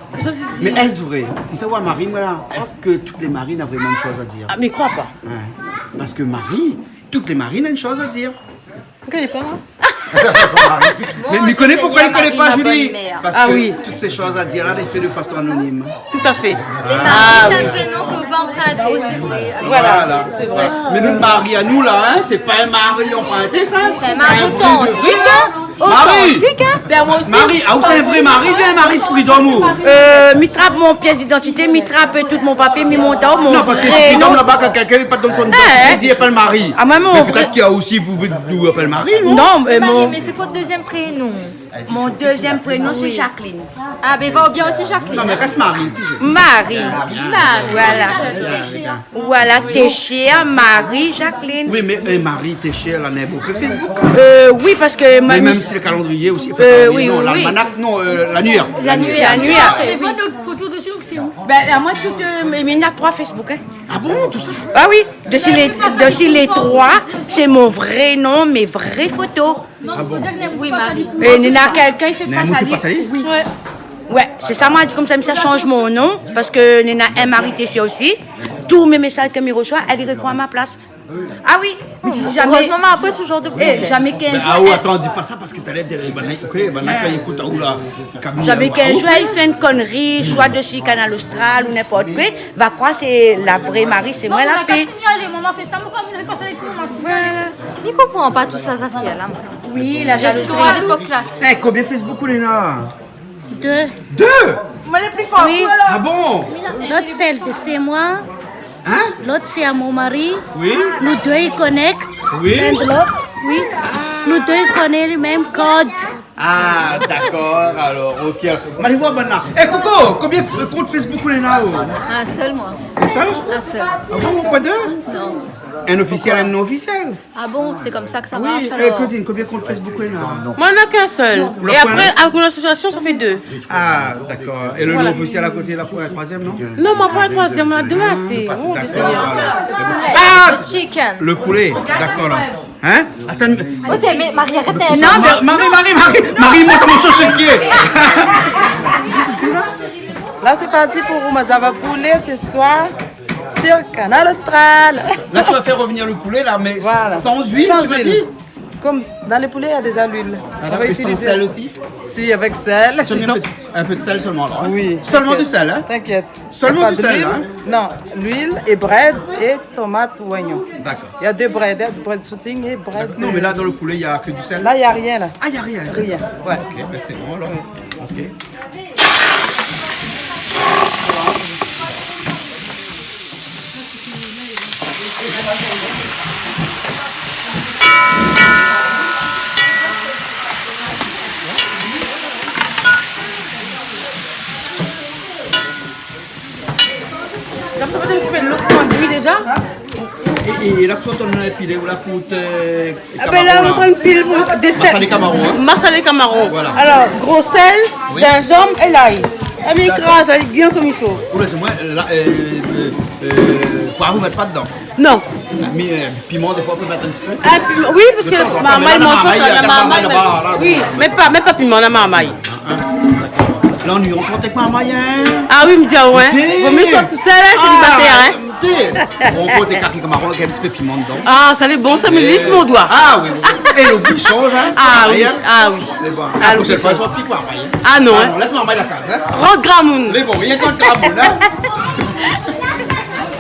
Mé èske vré ? Ou sa, Marie, moin la, èske tout lé Marie néna vréman in shoz a dir ? Ah, mi kroi pa. Ouais. Parske Marie, tout lé Marie néna in shoz a dir. Ou koné pa, hein ? Mé, mé mi koné poukoi li koné pa, Julie. Ah oui. Parske tout sé shoz a dir la, lé fé de fason anonim. Tout à fait. Lé Marie, sé in prénon ke ou pé anprinté, sé vré. Voilà, sé vré. Mé nout Marie anou la, hein, sé pa in Marie anprinté, sa. Sé in Marie otantik, hein. Otantik, hein. Ben, moin osi. Marie, ah, ou sé in vré Marie, bien Marie Freedom, ou ? Euh, mi trap mon pièce d'identité, mi trap tout mon papié, mi mont an, mon vré non. Non, parske si Freedom laba, kan kèlkin i pa donn son idantité, i di i apèl Marie. Ah, mé pétèt ke ou osi, ou apèl Marie, non ? Non, mé Marie, mé sé koi out dézyèm prénon ? Mon dézyèm prénon, sé Jacqueline. Ah, ben, va bien osi, Jacqueline. Non, mé rès Marie. Marie. Marie. Voilà. Voilà, Téchir, Marie, Jacqueline. Oui, mé, euh, Marie Téchir, la, néna bonpé Facebook. Euh, oui, parske... Mé mèm si le calendrier osi, euh, oui, non, oui, l'almanach, non, euh, l'annuaire. L'annuaire. L'annuaire. Mé nout foto dési, donk sé ou ? Ben, la, moin, tout, euh, mé, mé néna troi Facebook, hein. Ah bon, tout sa ? Ah oui, dési lé, dési lé troi, sé mon vré non, mé vré foto. Ah bon ? Oui, Marie. É néna kèlkin i fé pa sali. Néna in moun i fé pa sali ? Oui. Ouais. Ouais, sé sa, moin la di konmsa, mi sa shanj mon non, parske néna in Marie Téchir osi. Tout mé mésaz ke mi resoi, èl i réponn a ma plas. Ah oui, mi di zamé. Erezman, mé apré, se janr de problèm. Eh, zamé k'in zour, ah, ou, atann, di pa sa, parske talèr, banna, OK, banna, kan i ékout aou la, zamé k'in zour èl i fé in konri, soi dési Kanal Austral ou ninport koi, va kroir sé la vré Marie, sé moin la fé. Non, mé la fé. Voilà. Mi konpran pa tout sa zafèr la, moin. Oui, la jalouzi. Lépok la. Eh, konbien Facebook ou néna ? Dé. Dé ? Moin lé pli for, oui. Ou alor ? Ah bon ? Lot sèl, sé moin. Hein ? Lot sé a mon mari. Oui. Nou dé i konèk. Oui. L'un de l'autre, oui. Ah. Nou dé i koné le mèm kod. Ah, dakor, alor, OK. Mé alé voir banna. Eh, Coco, konbien f-, kont Facebook ou néna, ou ? Un seul, moi. In sèl ? Un seul. Ah bon, pa dé ? Non. In ofisièl, in non ofisièl ? Ah bon, sé konmsa ke sa marsh, alor ? Oui, eh, Claudine, konbien kont Facebook ou néna ? Moin, na k'in sèl. Non. É apré, avèk mon asosiasion, sa fé dé. Ah, dakor. É le non ofisièl a koté, la, pou in troizièm, non ? Non, moin, pa in troizièm, moin na dé asé. Ah, dakor, alor. Ah, chicken. Le poulé, dakor, la. Hein ? Atann. OK, mé Marie, arèt. Non, mé Marie, Marie, Marie, Marie, mont mon shoz, sé ki ? La, sé parti pou ou, ma zava poulé se soir sur Kanal Austral. Là, tu vas faire revenir le poulet, là, mais sans huile, tu m'as dit ? Voilà. Sans huile. Comme dans les poulets, il y a déjà l'huile. Ah, d'accord. Et sans sel aussi ? On va utiliser. Si, avec sel, sinon. Un peu de, un peu de sel seulement, alors, hein ? Oui, t'inquiète. Seulement du sel, hein ? T'inquiète. Seulement du sel, hein ? Y a pas d'huile. Non, l'huile et brède et tomate ou oignon. D'accord. Il y a deux brèdes, hein, brède shooting et brède de... D'accord. Non, mais là, dans le poulet, il y a que du sel ? Là, il y a rien, là. Ah, il y a rien. Rien, ouais. OK, ben c'est bon, alors. OK. Donk, sa va in ti pé lo kondui déza. É, é la, ou lé antrin d'pilé, ou la, pou, euh, Ah ben la, ou lé antrin d'pilé dé sèl. Masalé kamaron, hein. Masalé kamaron. Voilà. Alor, gro sèl, zinzanm é lay. D'accord. Ah, mé kraz ali bien konm i fo. Oula, di amoin, euh, la, euh, Euh, euh, poiv, ou mèt pa dedan ? Non. Ah, mé, euh, piman, défoi, ou pé mèt in ti pé. Ah, piman, oui, parske la marmay i manz pa sa, la marmay, oui, mé pa, mé pa piman, la marmay. Ah, ah, dakor. La, nou, nou sort avèk marmay, hein. Ah oui, mi di, ah ouais. Ok. Vo mié sort tousèl, hein, sélibatièr, hein. Ah, té. Bon, koté kaki kamaron, avèk in ti pé piman dedan. Ah, sa lé bon, sa, mé lis mon doi. Ah oui, oui, oui. É lo gou i sanz, hein. Ah oui, ah oui. Mé bon, la proshèn foi, sort pi, koi, marmay, hein. Ah non, hein. Ah non, lès marmay la kaz, hein. Rod gramoun. Mé bon, i lé kan gramoun, hein.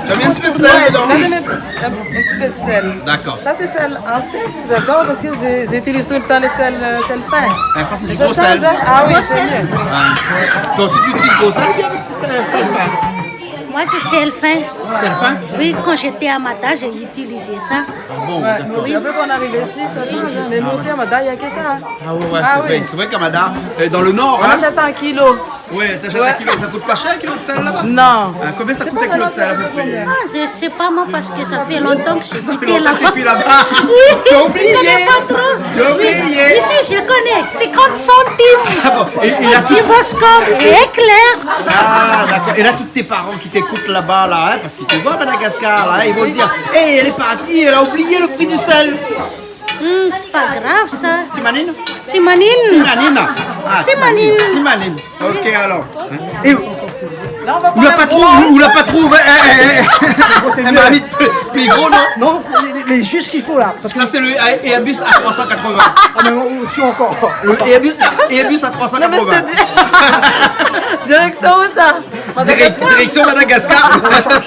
Ou la mèt in ti pé de sèl dedan. Ouais, la, mi mèt in ti, in, in ti pé de sèl. Dakor. Sa, sé sèl ansien, sé, j'adore, parske mi, mi itiliz toultan lo sèl, euh, sèl fin. Ah, sa, sé di gro sèl. Mi sanz, hein. Ah oui, sé mié. Ouais. Donk, si ou itiliz gro sèl, ou bien in ti sèl, sèl fin ? Moi, c'est sel fin. Sèl fin ? Oui, quand j'étais à Mada, j'ai utilisé ça. Ah bon, dakor. Oui. Sé apré kan nou la ariv isi, sa i sanz, hein. Mé nou osi, a Mada, na ke sa, hein. Ah ouais, ouais, sé vré. Sé vré k'a Mada, euh, dan lo nor, hein. Nou ashèt an kilo. Ouais, ou ashèt an kilo. Sa i kout pa shèr, in kilo de sèl laba ? Non. Hein, konbien sa i kout, in kilo de sèl, a pé pré ? Ah, je sais pas, moi, parce que ça fait longtemps que je suis laba. Sa i fé lontan k'ou lé pi laba. Oui, je connais pas trop. Ou la oublié ? Oui, isi, je connais. Cinquante centimes. Ah bon, é, é la, Tiboscop, éclair. Ah, dakor. É la, tout tes parents qui t'écoutent là-bas, là, hein, parce qu'ils te voient à Madagascar, là, hein, ils vont dire, « Hey, elle est partie, elle a oublié le prix du sel. » Hmm, c'est pas grave, ça. Timanine ? Timanine. Timanine. Ah, Timanine. Timanine. Ok, alors. É ou la pa trouv, ou la pa trouv, é, é, é, in marmit pli gro, non ? Non, sé lé, lé, lé zis k'i fo, la. Parske sa, sé lo Airbus A trois cent quatre-vingts. Ah, mé non, ou, ou tié ankor. Lo Airbus, Airbus A trois cent quatre-vingts. Non, mé sétadir, direksion ousa ? Direk-, Madagascar. Direksion Madagascar.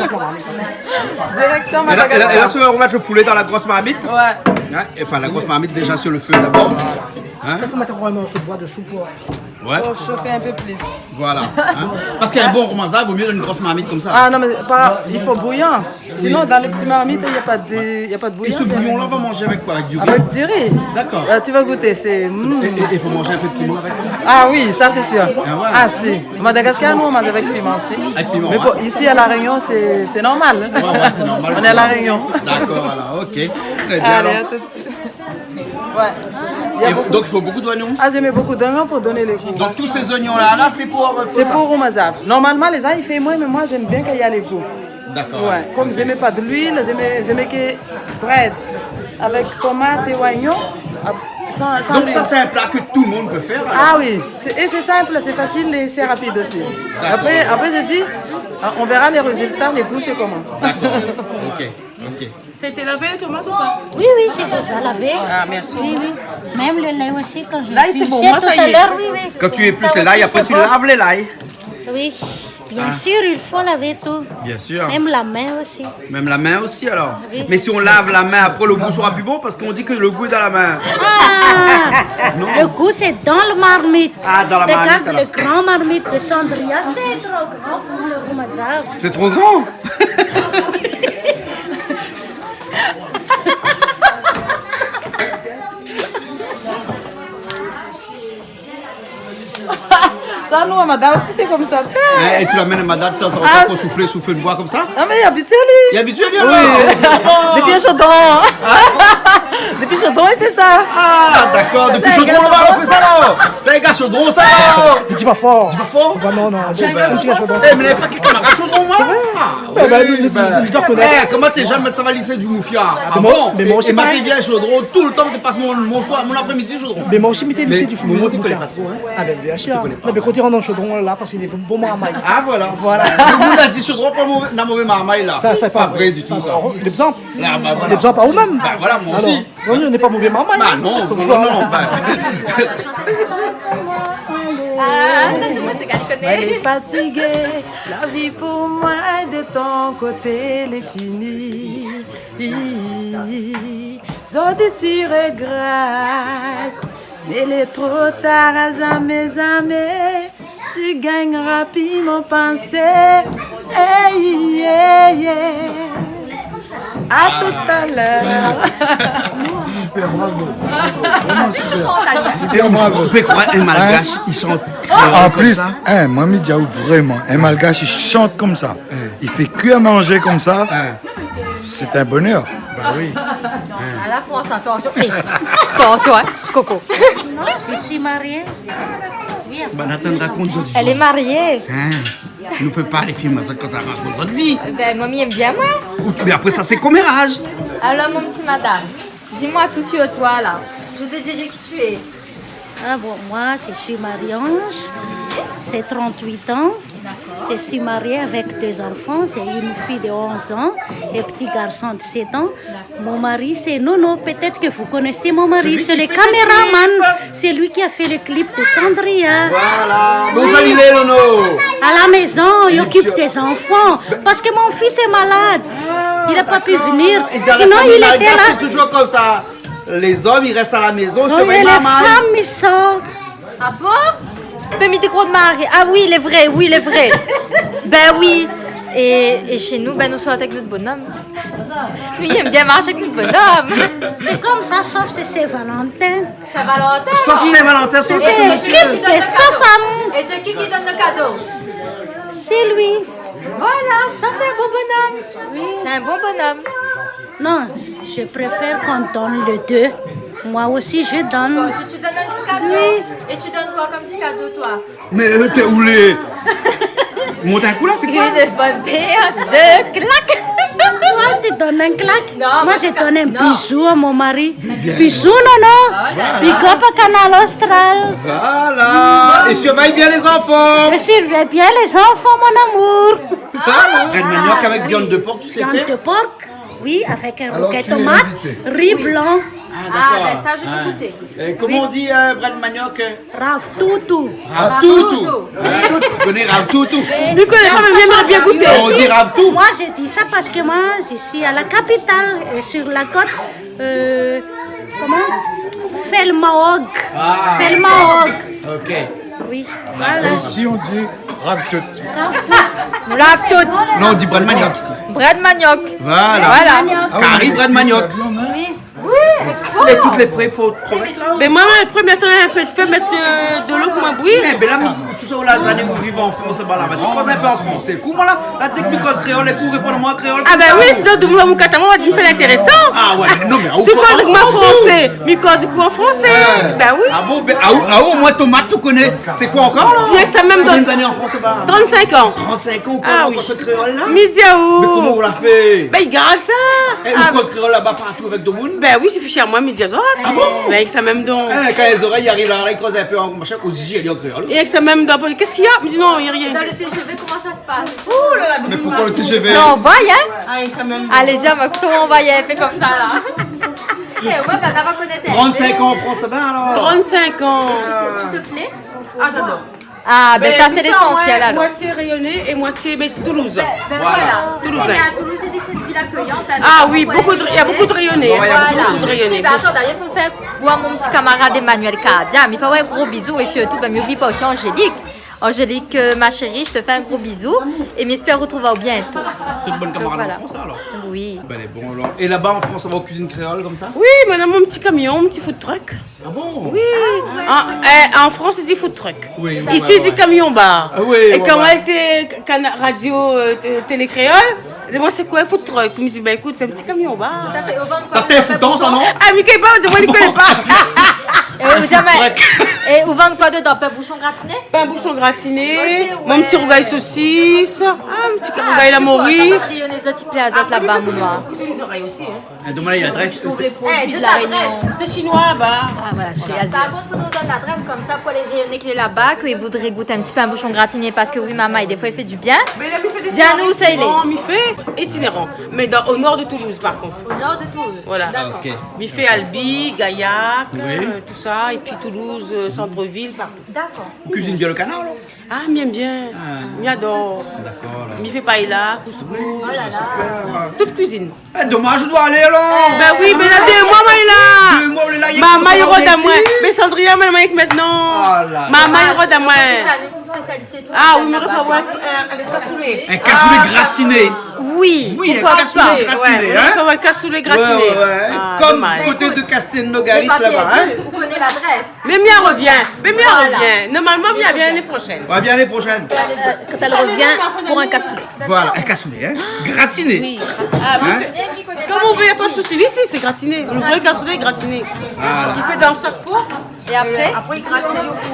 Direksion Madagascar. É la, é la, é la, ou sa romèt lo poulé dan la gro marmit. Ouais. Hein ? Enfin, la gro marmit déza sur le feu d'abord. Hein ? Fo mèt in morso d'boi désou pou... Ouais. Pou shof in pé plis. Voilà. Hein ? Parske in bon romazav, vo mié dan in gro marmit konmsa. Ah non, mé pa, i fo bouyan. Sinon, dan lé ti marmit, na pa de, na pa de bouyan. É se bouyon-la, ou va manz avèk koi ? Avèk du ri. Avèk du ri. Dakor. Ah, ou va gouté, sé, mm. É, é, é fo manz in pé de piman avèk, hein ? Ah oui, sa sé sir. Ah ouais. Ah si. Madagascar, nou, nou manz avèk piman osi. Avèk piman, hein ? Mé bon, isi, a La Rényon, sé, sé normal, hein. Ouais, ouais, sé normal. Nou lé a La Rényon. Dakor, alor, ok. Trè bien, alor. Alé, a tout de suite. Ouais. É donk, i fo bonpé zoignon ? Ah, mi mèt bonpé zoignon pou done le gou. Donk, tout sé zoignon-la, la, sé pou, euh, pou sa ? Sé pou romazav. Normalman, lé zan i fé moin, mé moin, mi èm bien kan na le gou. Dakor. Ouais. Konm mi mèt pa de luil, mi mèt, mi mèt ke brèd avèk tomat é zoignon, ap-, san, san luil. Donk sa, sé in pla ke tout le moun i pé fèr, alor ? Ah oui. Sé, é sé sinp, sé fasil é sé rapid osi. Dakor. Apré, apré, mi di, ah, on verra les résultats, le gou, sé koman. Dakor. Ok, ok. C'était lavé, les tomates, ou pas ? Oui, oui, c'est déjà lavé. Ah, merci. Oui, oui. Même le lait aussi, quand j'ai épluché tout à l'heure, oui, oui. L'ail, c'est bon, moi, ça y est. Quand tu épluches le lait, après, tu laves le lait. Ça aussi, c'est bon. Oui, bien sûr, il faut laver tout. Bien sûr. Même la main aussi. Même la main aussi, alors. Oui. Mais si on lave la main, après, le goût sera plus bon parce qu'on dit que le goût est dans la main. Ah ! Non. Le goût, c'est dans le marmite. Ah, dans la marmite, alors. Regarde le grand marmite de Sandria, c'est trop grand pour le romazav. C'est trop grand. Sa, nou, a Mada osi, sé konmsa. Hein, é ou la amenn a Mada, tanzantan, pou souflé, souflé in boi konmsa ? Ah, mé li lé abitié, li. Li lé abitié, li, alor ? Oui. Dopi Chaudron. Hein ? Dopi Chaudron, li fé sa. Ah, dakor. Dopi Chaudron, laba, i fé sa, la. Sa, lé gars Chaudron, sa, la. Di, di pa for. Di pa for ? Bah non, non, mi, mi, mi, Chaudron. Eh, mé na pa ke kamarad Chaudron, moin. Sé vré ? Ah, eh ben, oui, nou, nou, ben, nou, nou, eh, koman té zamé mèt sa va lisé du moufia ? Ah bon ? Mé moin, mé moin osi, é ma, moin té vien Chaudron, toultan té pas mon, mon soir, mon aprémidi Chaudron. Mé moin osi, mi té lisé du moufia. Mé moin té koné pa tro, hein. Ah ben, bien sûr. Té koné pa. Non, mé kan té rant dan Chaudron, la, parske lé bon marmay. Ah, voilà. Voilà. Le moun la di Chaudron, pa mové, na mové marmay, la. Sa, sa, pa vré ditou, sa. Lé bzan. Ah, bah, voilà. Lé bzan pa ou mèm. Bah, voilà, moin osi. Alor. Non, nou lé pa mové marmay. Bah non, non, non, non, bah. Ah, sa, sé moin, sé Gaël, li koné. Lé fatigé, la vi pou moin de ton koté lé fini. Zordi ti regrèt, mé lé tro tar, zamé, zamé. Tu gagneras pi mon pansé. Hey, yeah, yeah. À tout à l'heure. Super, bravo. Bravo. Vréman super. Super, bravo. Ou pé kroir in Malgash, hein ? I shant kréol konmsa ? Ah, an plis, hein, moin, mi di aou, vréman, in Malgash, i shant konmsa. Hein. I fé kui a manzé konmsa. Hein. C'est un bonheur. Bah oui. Hein. À la France, attention. Eh, attention, hein, Coco. Je suis mariée. Oui, à Manhattan, raconte. Elle est mariée. Hein. Nou pé pa alé filmé azot kan sa rakont zot vi. Ben, moin, mi yèm bien, moin. Ou, mé apré sa, sé koméraz. Alors, mon petit madame, dis-moi tout sur toi, là. Je te dirai qui tu es. Ah bon, moi, je suis Marie-Ange. C'est trente-huit ans. D'accord. Je suis mariée avec deux enfants. C'est une fille de onze ans et un petit garçon de sept ans. Mon mari, c'est Nono. Peut-être que vous connaissez mon mari. Celui qui fait le clip. C'est le caméraman. C'est lui qui a fait le clip de Cendrillon. Voilà. Oui. Bon, salut les Nono. À la maison, il occupe des enfants. Parce que mon fils est malade. Ah, d'accord. Il a pas pu venir. Sinon, il était là. Et dans la famille malgache, c'est toujours comme ça. Les hommes, ils restent à la maison, ils surveillent la maman. Et les femmes, ils sortent. Ah bon ? Ben, mi té kro maré. Ah oui, lé vré, oui, lé vré. Ben oui. É, é shé nou, ben, nou sort avèk nout bonom. Nou yèm bien marsh avèk nout bonom. C'est comme ça, sauf c'est Saint-Valentin. Saint-Valentin, alors. Sauf Saint-Valentin, sauf... Et c'est qui qui donne le cadeau ? Et c'est qui qui donne le cadeau ? C'est lui. Voilà, ça, c'est un beau bonhomme. Oui. C'est un beau bonhomme. Non, je préfère qu'on donne les deux. Moi aussi, je donne. Toi aussi, tu donnes un petit cadeau ? Oui. Et tu donnes quoi comme petit cadeau, toi ? Mais, euh, t'es où les... Monte un coup là, c'est quoi ? Une bonne paire de claques. Toi, tu donnes un claque. Non, moi, je donne un bisou à mon mari. Bisou, Nono. Voilà. Big up à Kanal Austral. Voilà. Et surveille bien les enfants. Et surveille bien les enfants, mon amour. Voilà. Brèd manioc avec viande de porc, tu sais faire ? Viande de porc. Oui, avec un rougail tomate, riz blanc. Ah, d'accord. Ah, ben ça, je peux goûter. Et comment on dit, euh, brèd manioc, euh ? Ravtoutou. Ravtoutou. Ravtoutou. Hein ? Vous connaissez ravtoutou ? Mi koné pa, mé mi yèmré bien gout. Non, on dit ravtou. Moi, je dis ça parce que moi, je suis à la capitale, et sur la côte, euh, comment ? Felmaog. Ah. Felmaog. Ok. Oui, voilà. Et ici, on dit ravtout. Ravtout. Ravtout. Non, on dit brèd manioc ici. Brèd manioc. Voilà. Voilà. Manioc. Kari brèd manioc. Oui. Oui, c'est bon. Et toutes les pré-, pour crevettes, là ? Mais moi, le premier temps, un peu de feu, mettre, euh, de l'eau pour moi bouillir. Eh ben là, mi, tout ça, là, les années où vous vivez en France, bah là, maintenant, cause un peu en français. Comment là, la technique cause créole, et vous répondez à moi en créole ? Ah ben oui, sinon, de moi, mon cataman, on va dire, mi fé l'intéressant. Ah ouais, non, mais... Si ou koz avèk moin an fransé, mi koz avèk ou an fransé. Ben oui. Ah bon, ben, ah, ah, au moins, tomate, tu connais. C'est quoi encore, là ? Rien que ça même. Combien d'années en France, bah ? Trente-cinq ans. Trente-cinq ans, ou koz ankor créole, là ? Mi di aou. Mais comment on l'a fait ? Ben, i gard sa. Eh, ou koz créole là-bas partout avec tout le monde ? Ben oui, suffit chez moi, mi di azot. Ah bon ? Ben, avec sa même don. Eh, quand les oreilles arrivent là, là, ils creusent un peu en machin, on dit, elle est en créole. Et avec sa même don, qu'est-ce qu'il y a ? Mi di non, y a rien. Dans le T G V, comment ça se passe ? Ouh là là, mais pourquoi le T G V ? Non, on va, hein ? Ah, avec sa même don. Allez, dis-moi, comment on va y aller, fait comme ça, là ? Eh, ouais, ben, on va connaître. Trente-cinq ans en France, là-bas, alors. Trente-cinq ans. Et tu te, tu te plais ? Ah, j'adore. Ah, ben, ça, c'est l'essentiel, alors. Moitié réunionnais et moitié, ben, Toulouse. Ben, ben voilà. Toulousain. Et à Toulouse, ils disent que c'est une ville accueillante, hein. Ah oui, beaucoup de, il y a beaucoup de Réunionnais. Voilà. Beaucoup de Réunionnais. Eh ben, attends, d'ailleurs, faut faire voir mon petit camarade Emmanuel Cardia. Mi fé aou in gro bizou é sirtou, ben, mi oubli pa osi Angélique. Angélique, euh, ma chérie, je te fais un gros bisou et mi espèr retrouv aou bientôt. Tout bon kamarad an Frans, alors. Oui. Ben, lé bon, alors. Et là-bas, en France, on va aux cuisines créoles, comme ça ? Oui, mé na mon ti kamion, mon ti food truck. Ah bon ? Oui. Ah ouais. En, eh, en France, i di food truck. Oui, oui, ouais, ouais. Ici, i di camion bar. Ah oui, ouais, ouais. Et quand moi j'étais cana-, radio, euh, t-, télé créole, i di amoin, c'est quoi un food truck ? Mi di, ben, écoute, c'est un petit camion bar. Tout à fait. Ou vann koi ? Ça, c'était un fouton, ça, non ? Ah, mi koné pa, mi di amoin, mi koné pa. É ou di amoin, é ou vann koi dedan ? Pain, bouchon gratiné ? Pain, bouchon gratiné, mon ti rougay sosis, ah, mon ti rougay la mori. Ah, c'est quoi ? Ça, bann Réunionnais, zot i plé azot laba, mon noir. Cuisine les oreilles aussi, hein. Eh, donn amoin ladrès. Eh, donn ladrès. C'est chinois là-bas. Ah, voilà, je suis asiatique. Par contre, faut nous donner l'adresse comme ça pour les Réunionnais qui sont là-bas, qui voudraient goûter un petit peu un bouchon gratiné, parce que oui, maman, et des fois, il fait du bien. Mé la, mi fé dé... Dis-nous où ça, il est. Itinérant, mi fé itinérant. Mais dans, au nord de Toulouse, par contre. Au nord de Toulouse. Voilà. D'accord. Ah, ok. Mi fé Albi, Gaillac, euh, tout ça, et puis Toulouse, euh, centre-ville, partout. D'accord. Ou kuizine bien le kanar, alor ? Ah, mi yèm bien. Ah. Mi ador. D'accord, alors. Mi fé paella, couscous. Oh là là. Tout kuizine. Eh, domaz, ou doi alé, alor. Ben oui, mé la dé moi, moin lé la. Dé moi, ou lé la, i rod amoin. Mé Sandrine, moin, moin, maintenant. Oh là là. Moin i rod amoin. Ah, ou fé in ti spésialité, toi, laba. Ah oui, mi rod amoin, euh, avec cassoulet. Un cassoulet gratiné. Oui, pourquoi pas. Oui, un cassoulet gratiné, hein. Ouais, mi rod amoin cassoulet gratiné. Ouais, ouais, ouais. Ah, domaz. Comme côté de Castel-Nogarit, là-bas, hein. Lé pa pèrdu, ou koné l'adrès. Mé mi arvien, mé mi arvien. Voilà. Normalement, mi arvien l'année prochaine. Ouais, bien l'année prochaine. Allez, quand elle revient, pour un cassoulet. Voilà, un cassoulet, hein. Gratiné. Oui. Hein ? Ah, mais c'est, comme on veut, y a pas de souci. Oui, si, c'est gratiné. Le vrai cassoulet est gratiné. Voilà. Il fait dans chaque pot. Et après ? Après, il gratte.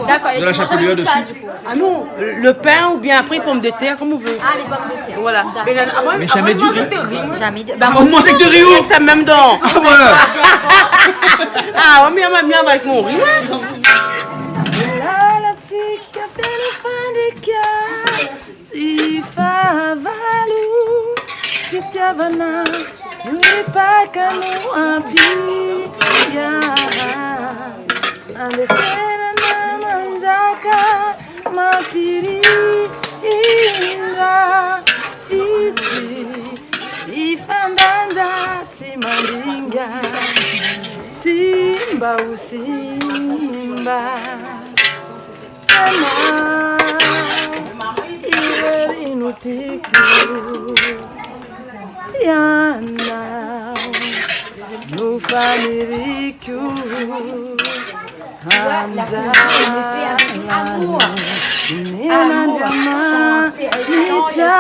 D'accord, et tu manges avec du pain, du coup ? Ah non, le pain ou bien après, pommes de terre, comme on veut. Ah, les pommes de terre. Voilà. D'accord. Mais là, ah, moi, moi, je mange avec des riz. Jamais du riz. Bah, moi aussi, avec des riz, ou ? Avec ça même dans. Ah, voilà. Ah, ouais, mais moi, moi, avec mon riz, ouais. La, la, ti, café, le pain de cœur. Si fa valu, si tia vana, yuri pa kanu api, ya. Ande fera na manzaka, ma piri indra, fiti, i fandanza, ti mandinga, ti mba usimba. Ana, ileri nutiku. Yana, no famiriku. Hanza, nena dama, nita,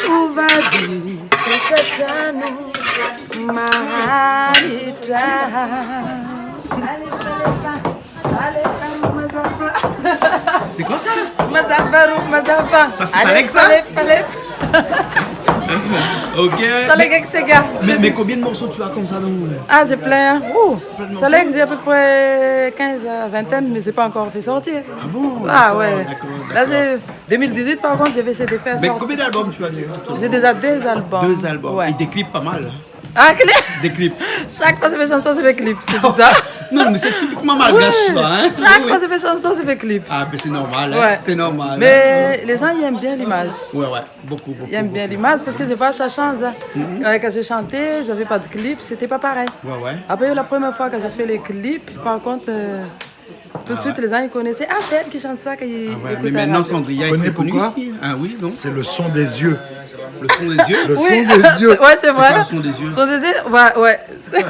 uvadi, tutachanu, maharita. Allez, allez, allez. Allez, allez, Mazava. C'est quoi ça ? Mazava, Rouk Mazava. Ça, c'est Salek, ça ? Allez, allez, allez. Ok. Salek avec ses gars. Mais, mais combien de morceaux tu as comme ça dans le... Ah, c'est plein, hein. Ouh. Plein de morceaux ? Salek, c'est à peu près quinze à vingtaine, mais c'est pas encore fait sortir. Ah bon ? Ah, d'accord, ouais. D'accord, d'accord. Là, c'est deux mille dix-huit, par contre, j'ai essayé de faire sortir. Mais combien d'albums tu as déjà ? J'ai déjà deux albums. Deux albums. Ouais. Et des clips pas mal, hein ? Ah, clip. Des clips. Chaque fois, c'est mes chansons, c'est mes clips, c'est bizarre. Non, mais c'est typiquement malgache, ça, hein ? Ouais. Chaque fois, c'est mes chansons, c'est mes clips. Ah, mais c'est normal, hein ? Ouais. C'est normal, hein ? Mais les gens, ils aiment bien l'image. Ouais, ouais, beaucoup, beaucoup, beaucoup. Ils aiment bien l'image parce que des fois, ça change, hein. Mhm. Euh, quand j'ai chanté, j'avais pas de clip, c'était pas pareil. Ouais, ouais. Après, la première fois que j'ai fait les clips, par contre, euh, tout de suite, les gens, ils connaissaient. Ah, c'est elle qui chante ça, qui écoute à la radio. Ah ouais, mais maintenant, Sandria est très connue ici. Vous connaissez pourquoi ? Ah oui, non ? C'est le son des yeux. Le son des yeux ? Le son des yeux. Oui. Ouais, c'est vrai. C'est quoi le son des yeux ? Son des yeux, ouais, ouais. C'est,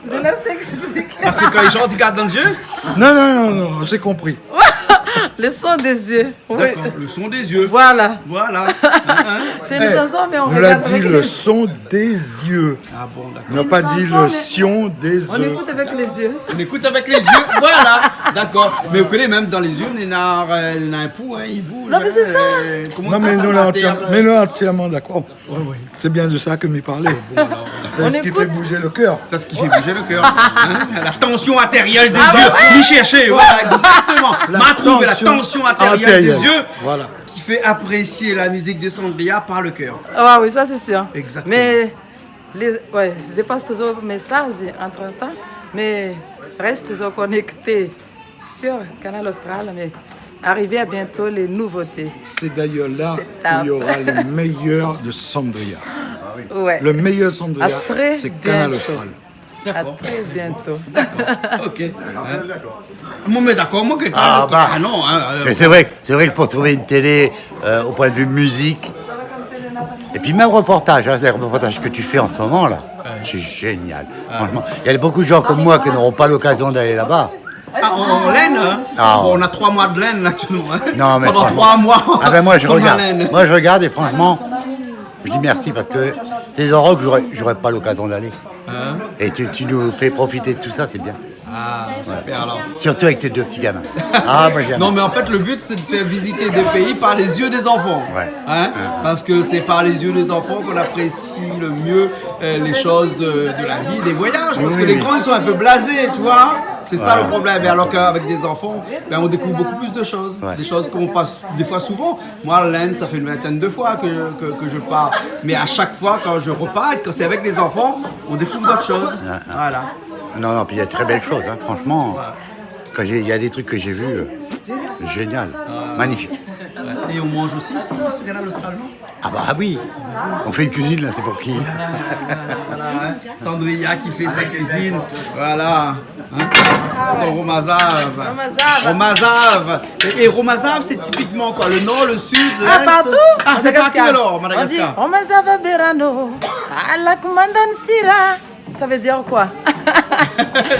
c'est là, ça explique. Parce que quand il chante, il regarde dans les yeux ? Non, non, non, non, j'ai compris. Le son des yeux, oui. D'accord, le son des yeux. Voilà. Voilà. Hein, hein. C'est une chanson, mais on regarde avec les yeux. Eh, on l'a dit, le son des yeux. Ah bon, d'accord. On n'a pas dit le sion des yeux. C'est une chanson, mais on écoute avec les yeux. On écoute avec les yeux, voilà. D'accord. Mais vous connaissez, même dans les yeux, il y en a, euh, il y en a un pou, hein, il bouge, hein, euh, comment on appelle ça, la terre, euh. Non, mais nous, là, entièrement, mais nous, entièrement d'accord. Ouais, ouais. C'est bien de ça que mi parle. Bon, alors, voilà. C'est ce qui fait bouger le cœur. On écoute. C'est ce qui fait bouger le cœur. Hein ? La tension artérielle des yeux. Ah, ouais, ouais. Mi chershé, voilà, exactement. Ma trouvé la tension artérielle des yeux. La tension artérielle. Voilà. Qui fait apprécier la musique de Sandria par le cœur. Ah oui, ça c'est sûr. Exactement. Mais les, ouais, je passe toujours message entre-temps, mais reste toujours connecté sur Kanal Austral, mais arrivez à bientôt les nouveautés. C'est d'ailleurs là où il y aura le meilleur de Sandria. C'est top. Ouais. Le meilleur de Sandria, c'est Kanal Austral. À très bientôt. D'accord. D'accord. Ok. Hein ? Bon, mais d'accord, moi, que... Ah, bah, ah non, hein, euh, mais c'est vrai, c'est vrai que pour trouver une télé, euh, au point de vue musique, et puis même reportage, hein, les reportages que tu fais en ce moment, là, c'est génial. Ouais. Franchement, il y a beaucoup de gens comme moi qui n'auront pas l'occasion d'aller là-bas. Ah, en, en Linde, hein ? Ah, ouais. Bon, on a trois mois de Linde, là, actuellement, hein ? Non, mais franchement. Pendant trois mois, on a Linde. Ah ben, moi, je regarde. Moi, je regarde et franchement, je dis merci parce que c'est des endroits que j'aurais, j'aurais pas l'occasion d'aller. Hein ? Et tu, tu nous fais profiter de tout ça, c'est bien. Ah, super alors. Surtout avec tes deux petits gamins. Ah, moi, j'aime. Non, mais en fait, le but, c'est de faire visiter des pays par les yeux des enfants. Ouais. Hein ? Ouais. Parce que c'est par les yeux des enfants qu'on apprécie le mieux, euh, les choses de, de la vie, des voyages. Parce que les grands, ils sont un peu blasés, tu vois. Oui, oui. C'est ça le problème. Voilà. Et alors qu'avec des enfants, ben, on découvre beaucoup plus de choses. Ouais. Des choses qu'on passe des fois souvent. Moi, l'Inde, ça fait une vingtaine de fois que, que, que je pars. Mais à chaque fois, quand je repars, quand c'est avec des enfants, on découvre d'autres choses. Ah, ah. Voilà. Non, non, puis il y a de très belles choses, hein, franchement. Ouais. Quand j'ai, il y a des trucs que j'ai vus, euh, génial, magnifique. Ouais. Et on mange aussi ici, sur Kanal Austral, non ? Ah bah oui, on fait une cuisine là, c'est pour qui ? Voilà, hein. Sandria qui fait sa cuisine. Voilà. Hein ? Son romazav. Romazav. Romazav. Et, et romazav, c'est typiquement quoi ? Le nord, le sud, l'est ? Ah, partout. Ah, c'est partout alors, Madagascar. On dit romazav berano, ala kumandan sira. Ça veut dire quoi ?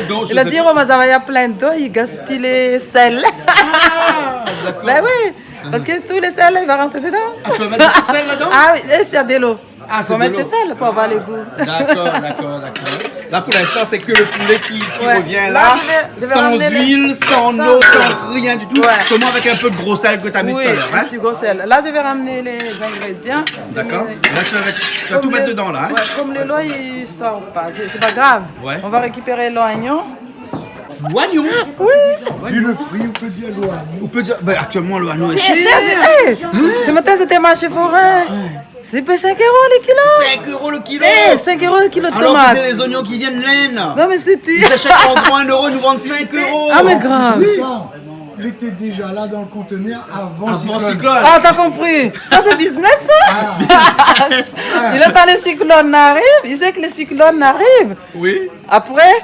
Non, je sais pas. Il a dit, romazav, il y a plein d'eau, il gaspille les sels. Ah, d'accord. Ben oui, parce que tous les sels, il va rentrer dedans. Ah, tu vas mettre beaucoup de sel là-dedans ? Ah oui, et s'il y a de l'eau. Ah, c'est de l'eau. Faut mettre le sel pour avoir le goût. Ah, d'accord, d'accord, d'accord. Là, pour l'instant, c'est que le poulet qui, qui revient là, sans huile, sans eau, sans rien du tout. Ouais. Seulement avec un peu de gros sel que t'as mis tout à l'heure, hein. Oui, un petit gros sel. Là, je vais ramener les ingrédients. D'accord. Là, tu vas, tu vas tout mettre dedans, là, hein. Ouais, comme le loi, il sort pas, c'est, c'est pas grave. Ouais. On va récupérer l'oignon. L'oignon ? Oui. Vu le prix, on peut dire l'oignon. On peut dire, ben, actuellement, l'oignon est cher. Cher, c'est, eh, ce matin, c'était marché forain. C'est pas cinq euros le kilo. Cinq euros le kilo. Eh, cinq euros le kilo de tomate. Alors que c'est les oignons qui viennent de l'Inde. Non, mais c'était... Ils achètent en gros un euro, ils nous vendent cinq euros. Ah, mais grave. Oui. Ça, il était déjà là dans le conteneur avant cyclone. Avant cyclone. Ah, t'as compris. Ça, c'est business, ça. Ah. Il attend le cyclone arrive. Il sait que le cyclone arrive. Oui. Après,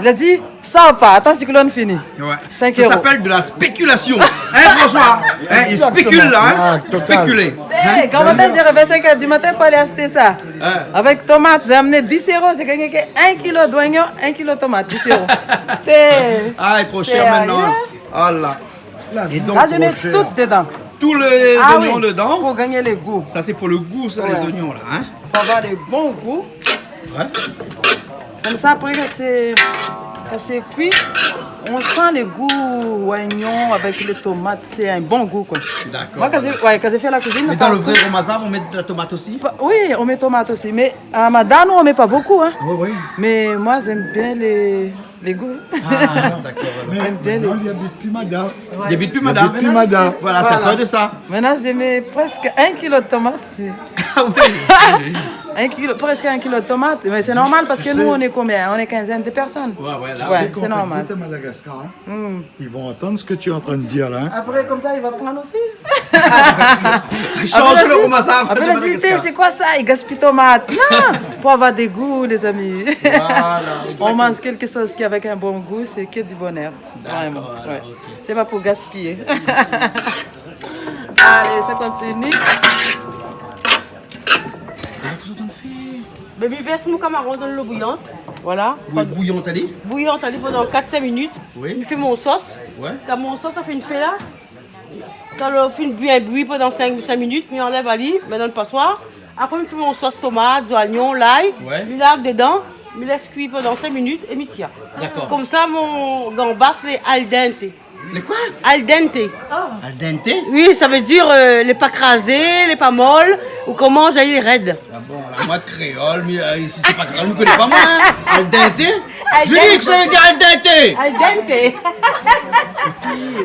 il a dit, ça ou pas, attends, cyclone fini. Ouais. Cinq euros. Ça s'appelle de la spéculation. Hein, François ? Hein, il spécule, là, hein ? Exactement. Ah, total. Spéculer. Eh, grand matin, j'ai réveillé cinq heures du matin pour aller acheter ça. Hein ? Avec tomate, j'ai amené dix euros, j'ai gagné que un kilo d'oignon, un kilo tomate, dix euros. T'es sérieux ? Ah, il est trop cher maintenant. Ah là. Là, je mets tout dedans. Tous les oignons dedans. Ah oui, pour gagner le goût. Ça, c'est pour le goût, ça, les oignons, là, hein ? Ouais. Pour avoir le bon goût. Ouais. Comme ça, après, quand c'est, quand c'est cuit, on sent le goût oignon avec les tomates. C'est un bon goût, quoi. D'accord, voilà. Moi, quand j'ai, ouais, quand j'ai fait la cuisine... Mais dans le vrai romazav, on met de la tomate aussi ? Oui, on met tomate aussi. Mais à Madame, on met pas beaucoup, hein. Oui, oui. Mais moi, j'aime bien les, les goûts. Ah, d'accord, voilà. Mais maintenant, il habite plus Madame. Ouais. Il habite plus Madame. Il habite plus Madame. Voilà, c'est à cause de ça. Maintenant, je mets presque un kilo de tomates. Ah oui. Un kilo, presque un kilo de tomates. Mais c'est normal parce que nous, on est combien ? On est quinzaine de personnes. Ouais, ouais, là, c'est normal. Tu sais, quand t'habites à Madagascar, hein, ils vont entendre ce que tu es en train de dire là, hein. Après, comme ça, il va prendre aussi. Change le romazav. Après, il a dit, c'est quoi ça ? Il gaspille tomate. Non, pour avoir des goûts, les amis. Voilà, exactement. On mange quelque chose qui, avec un bon goût, c'est que du bonheur. D'accord, alors, ok. Vraiment, ouais. C'est pas pour gaspiller. Allez, ça continue. Mé mi vèrs mon kamaron dan lo bouyant. Voilà. Oui, bouyant, alé. Bouyant, alé, pandan kat, sink minit. Oui. Mi fé mon sos. Ouais. Kan mon sos la fine fé la, kan la fine bien bouyi pandan sink, sink minit, mi anlèv ali, mi mèt dan pasoir. Apré, mi fé mon sos tomat, zoignon, lay, ouais, mi larg dedan, mi lès kui pandan sink minit é mi tir. D'accord. Konmsa, mon gambas lé al dente. Le quoi ? Al dente. Al dente ? Oui, sa vé dir, euh, lé pa krazé, lé pa mol, ou koman, zot i di lé rèd. Ah bon, la, moin, kréol, mé, euh, isi, sé pa kréol, mi koné pa, moin, hein. Al dente ? Al dente. Julie, kosa sa vé dir al dente ? Al dente.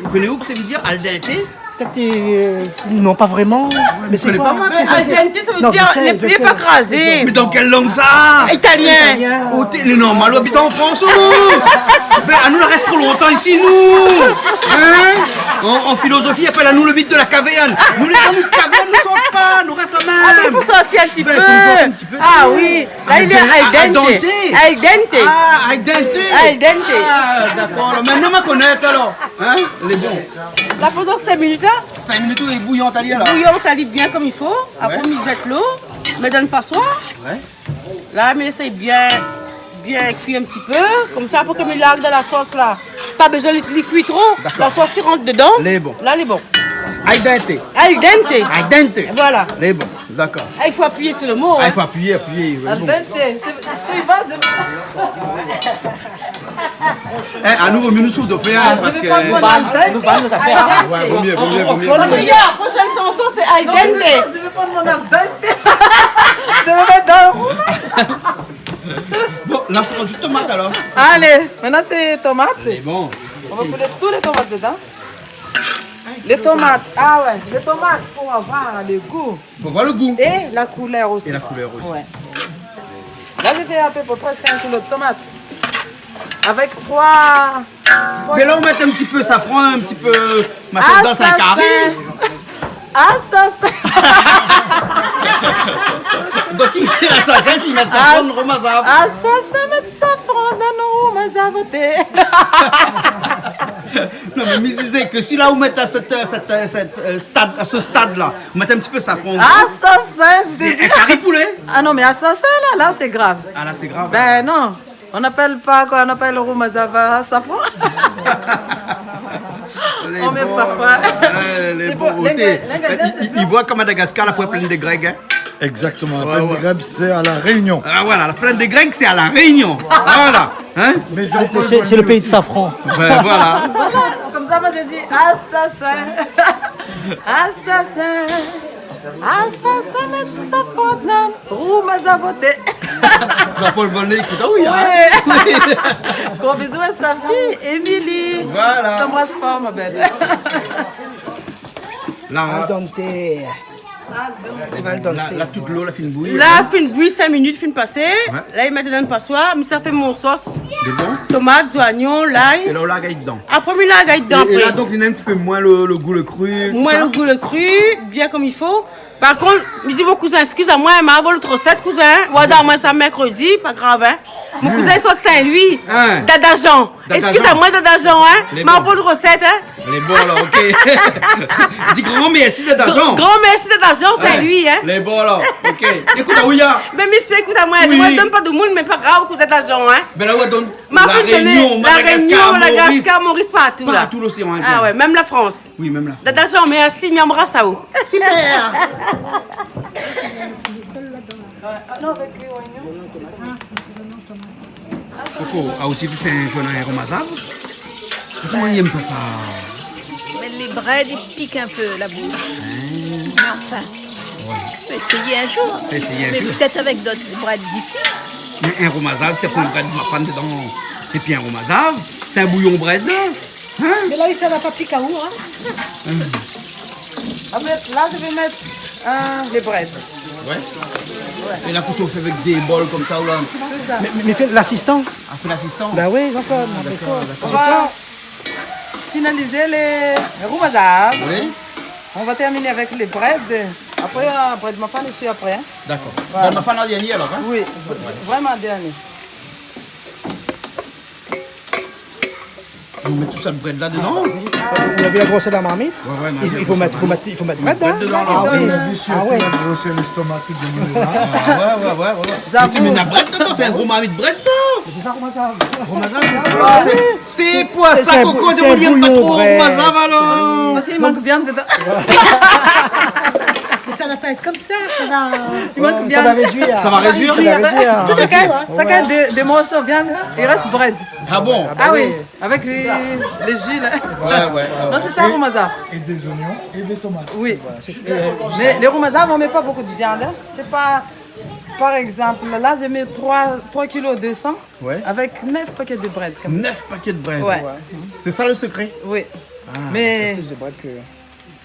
Ou koné ou kosa sa vé dir al dente ? Peut-être, euh, non, pas vraiment. Mais c'est quoi ? Al dente, sa vé dir lé pa krazé. Mais dans quelle langue ça ? Italien. Italien. Oh, t'es, lé normal, ou abit an Frans, ou ? Ben, anou la rès tro lontan isi, nou. Hein ? En, en philosophie, i apèl anou le mythe de la caverne. Nou, lé zan de kavèrn, nou sort pa, nou rès la mèm. Ah, ben, i fo sortir in ti pé. Ben, i fo sortir in ti pé. Ah oui. La, li lé al dente. Al dente. Al dente. Ah, al dente. Al dente. Ah, d'accord. Alor, mintnan, ma konèt, alor. Hein ? Lé bon. La, pandan sink minit, la. Sink minit, ou lé bouyant, alé, la. Bouyant, alé bien konm i fo. Ouais. Apré, mi zèt lo, mi mèt dan pasoir. Ouais. La, mi lès bien, bien kui in ti pé. Konmsa, apré, kan mi larg dan la sos, la, pa bezoin li, li kui tro. D'accord. La sos i rant dedan. Lé bon. La, lé bon. Al dente. Al dente. Al dente. Voilà. Lé bon. D'accord. Ah, i fo apiyé su le mo, hein. Ah, i fo apiyé, apiyé, oui, bon. Al dente, sé, sé, sé, sé. Eh, anou, vo myé nou souf dofé, hein, parske... Nou va, nou va nou zafèr, hein. Ouais, vo myé, vo myé, vo myé. Prochaine chanson, c'est al dente. Non, mais c'est ça, je vais prendre mon al dente. Je vais mettre dans le rouge. Bon, la, sé tomat, alor. Allez, maintenant c'est tomate. Lé bon. On va poudre tous les tomates dedans. Les tomates, ah ouais, les tomates pour avoir le goût. Pour voir le goût. Et la couleur aussi. Et la couleur aussi. Ouais. La, mi fé à peu près presque un kilo de tomates. Avec trois, trois... Mé la, ou mèt in ti pé safran, in ti pé machin dedan, sé in kari. Assassin. Assassin. Donk, li, lasasin, si li mèt safran, As-, romazav. Assassin, mèt safran dan romazav, té. Non, mé mi dizé ke si la ou mèt à cette, cette, cette, euh, stade, à ce stade-là, ou mèt in ti pé safran. Assassin, je te dis. C'est un curry poulet. Ah non, mais assassin, là, là, c'est grave. Ah, là, c'est grave. Ben non, on n'appelle pas, quoi, on appelle romazav à safran. On met pas, quoi. Lé bon, lé bon, oté. Lé, lé, lé, i, i, i voi ke Madagascar, la, pou plin de Grèg, hein. Exactement, la plaine des Grecs, c'est à La Réunion. Ah, voilà, la plaine des Grecs, c'est à La Réunion. Voilà. Hein ? Mais Jean-Paul Boelmoes aussi. C'est le pays de safran. Ben, voilà. Konmsa, moin, mi di, asasin. Asasin. Asasin, mèt safran dan Rough Mazav oté. Jean-Paul Boelmoes, ékout, ah oui, hein. Ouais. Gros bisous à sa fille, Émilie. Voilà. Je t'embrasse fort, ma belle. La, al dente. Al dente. La, la, tout lo la fine bouyi, la, hein. Fine bouyi, sink minit fine pasé. Ouais. La, mi mèt dan pasoir, mi sa fé mon sos. Lé bon ? Tomat, zoignon, lay. É la, ou la gard dedan. Apré, mi la gard dedan. É, é la, apré, donk, néna in ti pé moin lo, lo gou lo kri, tousa. Moin lo gou lo kri, bien konm i fo. Par kont, mi di mon kouzin, eskiz amoin, ma vol out rosèt, kouzin. Ou va donn amoin sa mèrkredi, pa grav, hein. Mon kouzin i sort Sin-Lwi. Hein. Dada Jean. Dada Jean. Eskiz amoin, Dada Jean, hein. Lé bon. Ma vol out rosèt, hein. Lé bon, alor, OK. Di gran mèrsi, Dada Jean. Gran mèrsi, Dada Jean, Sin-Lwi, hein. Lé bon, alor, OK. Ékout, ah oui, hein. Mé mi ésplik, ékout amoin, di amoin, donn pa domoun, mé pa grav, ékout Dada Jean, hein. Ben la, ou donn Ma La Rénion, Madagascar, Moris, partou la. Partou loséan Indien. Ah ouais, mèm la Frans. Oui, mèm la Frans. Dada Jean, mèrsi, mi anbras aou. Super. Koko, ah, osi, pi fé in zone in romazav. Koman i yèm pa sa ? Mé lé brèd i pik in pé la boush. Hein. Mé anfin. Ouais. Fo éséyé in zour. Fo éséyé in zour. Mé pétèt avèk dot brèd d'isi. Mé in romazav, sé pa in brèd mafane dedan. Sé pi in romazav. Sé in bouyon brèd, la. Hein ? Mé la, sa va pa pik aou, hein ? Hein. Apré, la, mi sa mèt, euh, lé brèd. Ouais. Ouais. É la, kosa ou fé avèk dé bol konmsa, ou la ? Sé sa. Mé, mé, mé fé lasistan. Ah, fé lasistan ? Ben oui, ankor. Ah, dakor, dakor. On va finaliser les roumazaves. Oui. On va terminer avec les brèdes. Après, euh, brèd mafane, je suis après, hein. Dakor. Voilà. Brèd mafane an dernié, alor, hein ? Oui, vréman an dernié. Ou mèt tout sa brèd la dedan ? Ah, oui. Ou la vi la grosèr la marmit ? Ouais, ouais, mé i fo mèt, fo mèt, i fo mèt brèd dedan. Brèd dedan, ah oui. Ah oui. Surtout la grosèr léstomak de Mona. Ah ouais, ouais, ouais, ouais. Zavour. Mé ou mèt la brèd dedan, sé in gro marmit brèd, sa. Sé sa, romazav. Romazav, sé sa. Sé pou sa, Koko, sé in bouyon brèd. Romazav, alor. Parske i mank viann dedan. Mé sa va pa èt konmsa, sa va, i mank viann. Sa va rédui. Sa va rédui. Sa va rédui. Tout sa, sa, dé, dé morso viann, la, i rès brèd. Ah bon ? Ah oui, avèk lé, lé ji, la. Ouais, ouais, ouais. Non, sé sa, romazav. Et des oignons et des tomates. Oui. Voilà, c'est tout. Mé lé romazav, on met pas beaucoup de viande, hein. C'est pas, par exemple, là, j'ai mis trois, trois kilos deux cents. Ouais. Avec neuf paquets de brèd, quand même. Neuf paquets de brèd. Ouais. Sé sa le sekré ? Oui. Ah. Mé plis de brèd ke...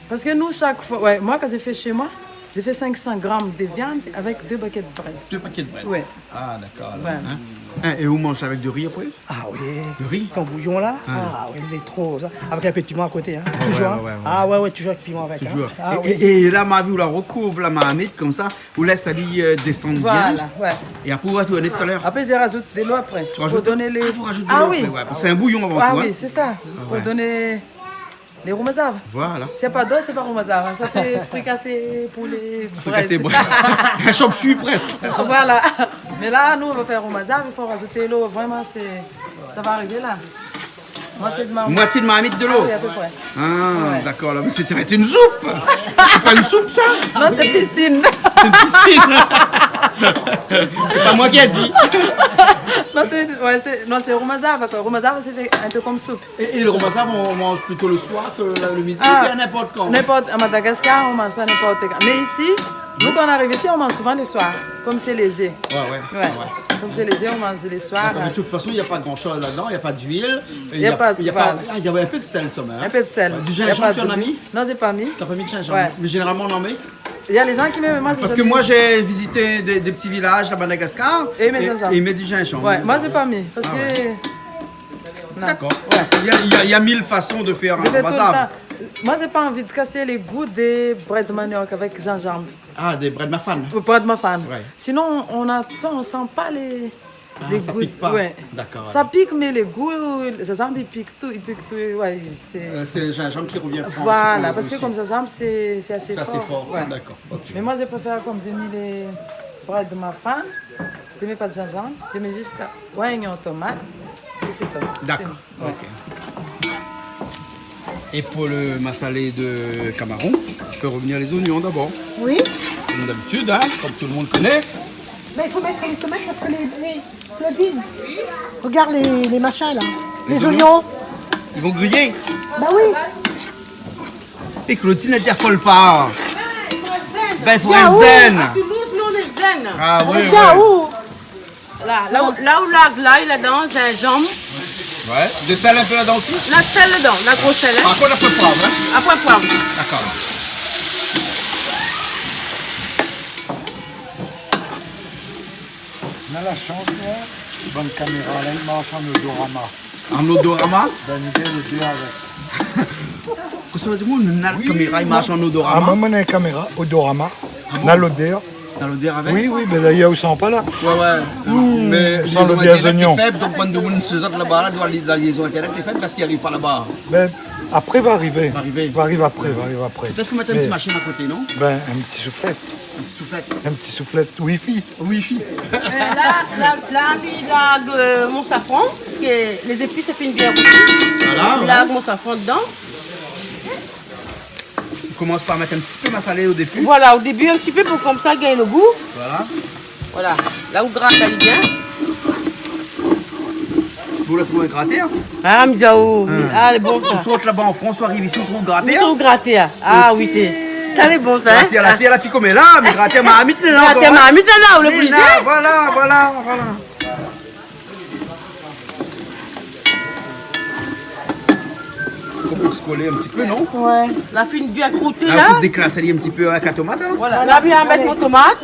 Parske nou, shak foi, ouais, moin, kan mi fé shé moin, mi fé cinq cents grammes de viande avec deux paquets de brèd. Deux paquets de brèd. Ouais. Ah, dakor, alor, hein. Voilà. Hein, é ou manz avèk de ri apré ? Ah oui. De ri ? Ton bouyon la ? Ah. Ah oui, lé tro, sa. Avèk in pé de piman a koté, hein. Ouais, toujours, ouais, hein. Ouais, ouais. Ah ouais, ouais, toujours avèk piman avèk, hein. Toujours. Ah oui. É, é, é la, ma vi ou la rokouv la marmit konmsa. Ou lès ali, euh, désann bien. Voilà, ouais. É apré, ou va tourné talèr. Apré, mi razout de lo apré. Pou razout de lo apré, ouais. Pou done lé... Ah, fo razout de lo apré, ouais. Ah oui. Parske sé in bouyon avan tou, hein. Ah oui, sé sa. Ah ouais. Pou done lé romazav. Voilà. Si na pa dolo, sé pa romazav, hein. Sa fé frikasé poulé, brèd. Frikasé brèd. In chop suey prèsk. Voilà. Mé la, nou, nou va fé romazav, i fo razout de lo. Vréman, sé, sa va arivé la. Moitié de marmit. Moitié de marmit de lo. Ah oui, à peu près. Ah, ouais. Dakor, la, mé sé, sé in soup. Sé pa in soup, sa ? Non, sé pisine. Sé in pisine. Sé pa moin ki la di. Non, sé, ouais, sé, non, sé romazav, dakor. Romazav, sé in pé konm soup. É, é le romazav, on mange plutôt le soir que le, le midi, ou bien n'importe quand ? Ah, n'importe, à Madagascar, on mange ça n'importe quand. Mais ici, nous, quand on arrive ici, on mange souvent le soir, comme c'est léger. Ouais, ouais, ouais. Comme c'est léger, on mange le soir. D'accord, mais de toute façon, il y a pas grand-chose là-dedans, il y a pas d'huile, il y a pas, il y a pas, voilà. Ah, il y avait un peu de sel, ça, hein. Un peu de sel. Ouais, du gingembre, tu en as mis ? Il y a pas de... Non, j'ai pas mis. T'as pas mis de gingembre ? Ouais. Mais généralement, on en met. Il y a les gens qui mettent, mais moi, j'ai jamais mis. Parce que moi, j'ai visité des, des petits villages à Madagascar et, et ils mettent du gingembre. Ah ouais. Ouais, moi, j'ai pas mis, parce que... Ah ouais. Non. D'accord. Ouais. Il y a, il y a, il y a mille façons de faire un bazar. Je fais tout le temps. Moi, j'ai pas envie de casser les goûts des brèdes manioc avec gingembre. Ah, des brèdes mafane. C'est, brèdes mafane. Ouais. Sinon, on a, tu sais, on sent pas les, les goûts. Ah, ça pique pas. Ouais. D'accord, alors. Ça pique, mais les goûts, ça sent, il pique tout, il pique tout, ouais, c'est... Euh, c'est le gingembre qui revient prendre un petit peu aussi. Voilà, parce que comme gingembre, c'est, c'est assez fort. C'est assez fort, ouais. D'accord, ok. Mais moi, je préfère, comme j'ai mis les brèdes mafane, je mets pas de gingembre, je mets juste oignon, tomate, et c'est tout. D'accord. C'est bon. Ouais. Ok. Et pour le massalé de camaron, on peut revenir les oignons d'abord. Oui. Comme d'habitude, hein, comme tout le monde connaît. Mé i fo mèt lé tomat parske lé, lé, Claudine, regarde les, les machins là. Les oignons. Ils vont griller. Bah oui. Et Claudine, elle déraffole pas. Ben, il faut un zen. À Toulouse, nous, on est zen. Ah ouais, ouais. La, la ou, la ou la, la, ladan, zinzanm. Ouais. De sel un peu là-dedans aussi ? La sel ladan, la gro sel, hein. Après, la poivre, hein ? Après, poivre. D'accord. Na la shans, la, bann kaméra la i marsh an odorama. An odorama ? Ben, nou gingn lodèr avèk. Kosa ou di, moun, na la kaméra i marsh an odorama ? Ah, moin, moin na in kaméra odorama. Ah bon ? Na lodèr. Na lodèr avèk ? Oui, oui, ben d'ailleurs, ou san pa la. Ouais, ouais. Mé san lodèr zoignon. Internet lé fèb, donk bann demoun, sé zot laba la, doi, la liaison internet lé fèb parske i ariv pa laba. Ben, apré va arivé. Va arivé. Va arivé apré, va arivé apré. Pétèt fo mèt in ti mashine a koté, non ? Ben, in ti souflèt. In ti souflèt. In ti souflèt wifi. Wifi. Euh, la, la, la, mi larg, euh, mon safran, parske lé zépis, sa fine bien rousi. Voilà, ouais. Mi larg mon safran dedan. Ou komans par mèt in ti pé masalé o débu. Voilà, o débu, in ti pé pou konmsa i gingn lo gou. Voilà. Voilà. La ou grat ali bien. Ou la trouv in gratèr ? Ah, mi di aou, ah, lé bon sa. Ou sort laba an Frans, ou ariv isi, ou trouv gratèr ? Ou trouv gratèr. Ah oui, té. Sa lé bon sa, hein ? Gratèr la tèr, la pi komèr la, mé gratèr marmit la, gratèr marmit la, la, ou lé oblizé. Voilà, voilà, voilà. Fo kol ali in ti pé, non ? Ouais. La fine bien krouté la. La, fo déklas ali in ti pé avèk la tomat, alor. Voilà. La, mi sa mèt mon tomat.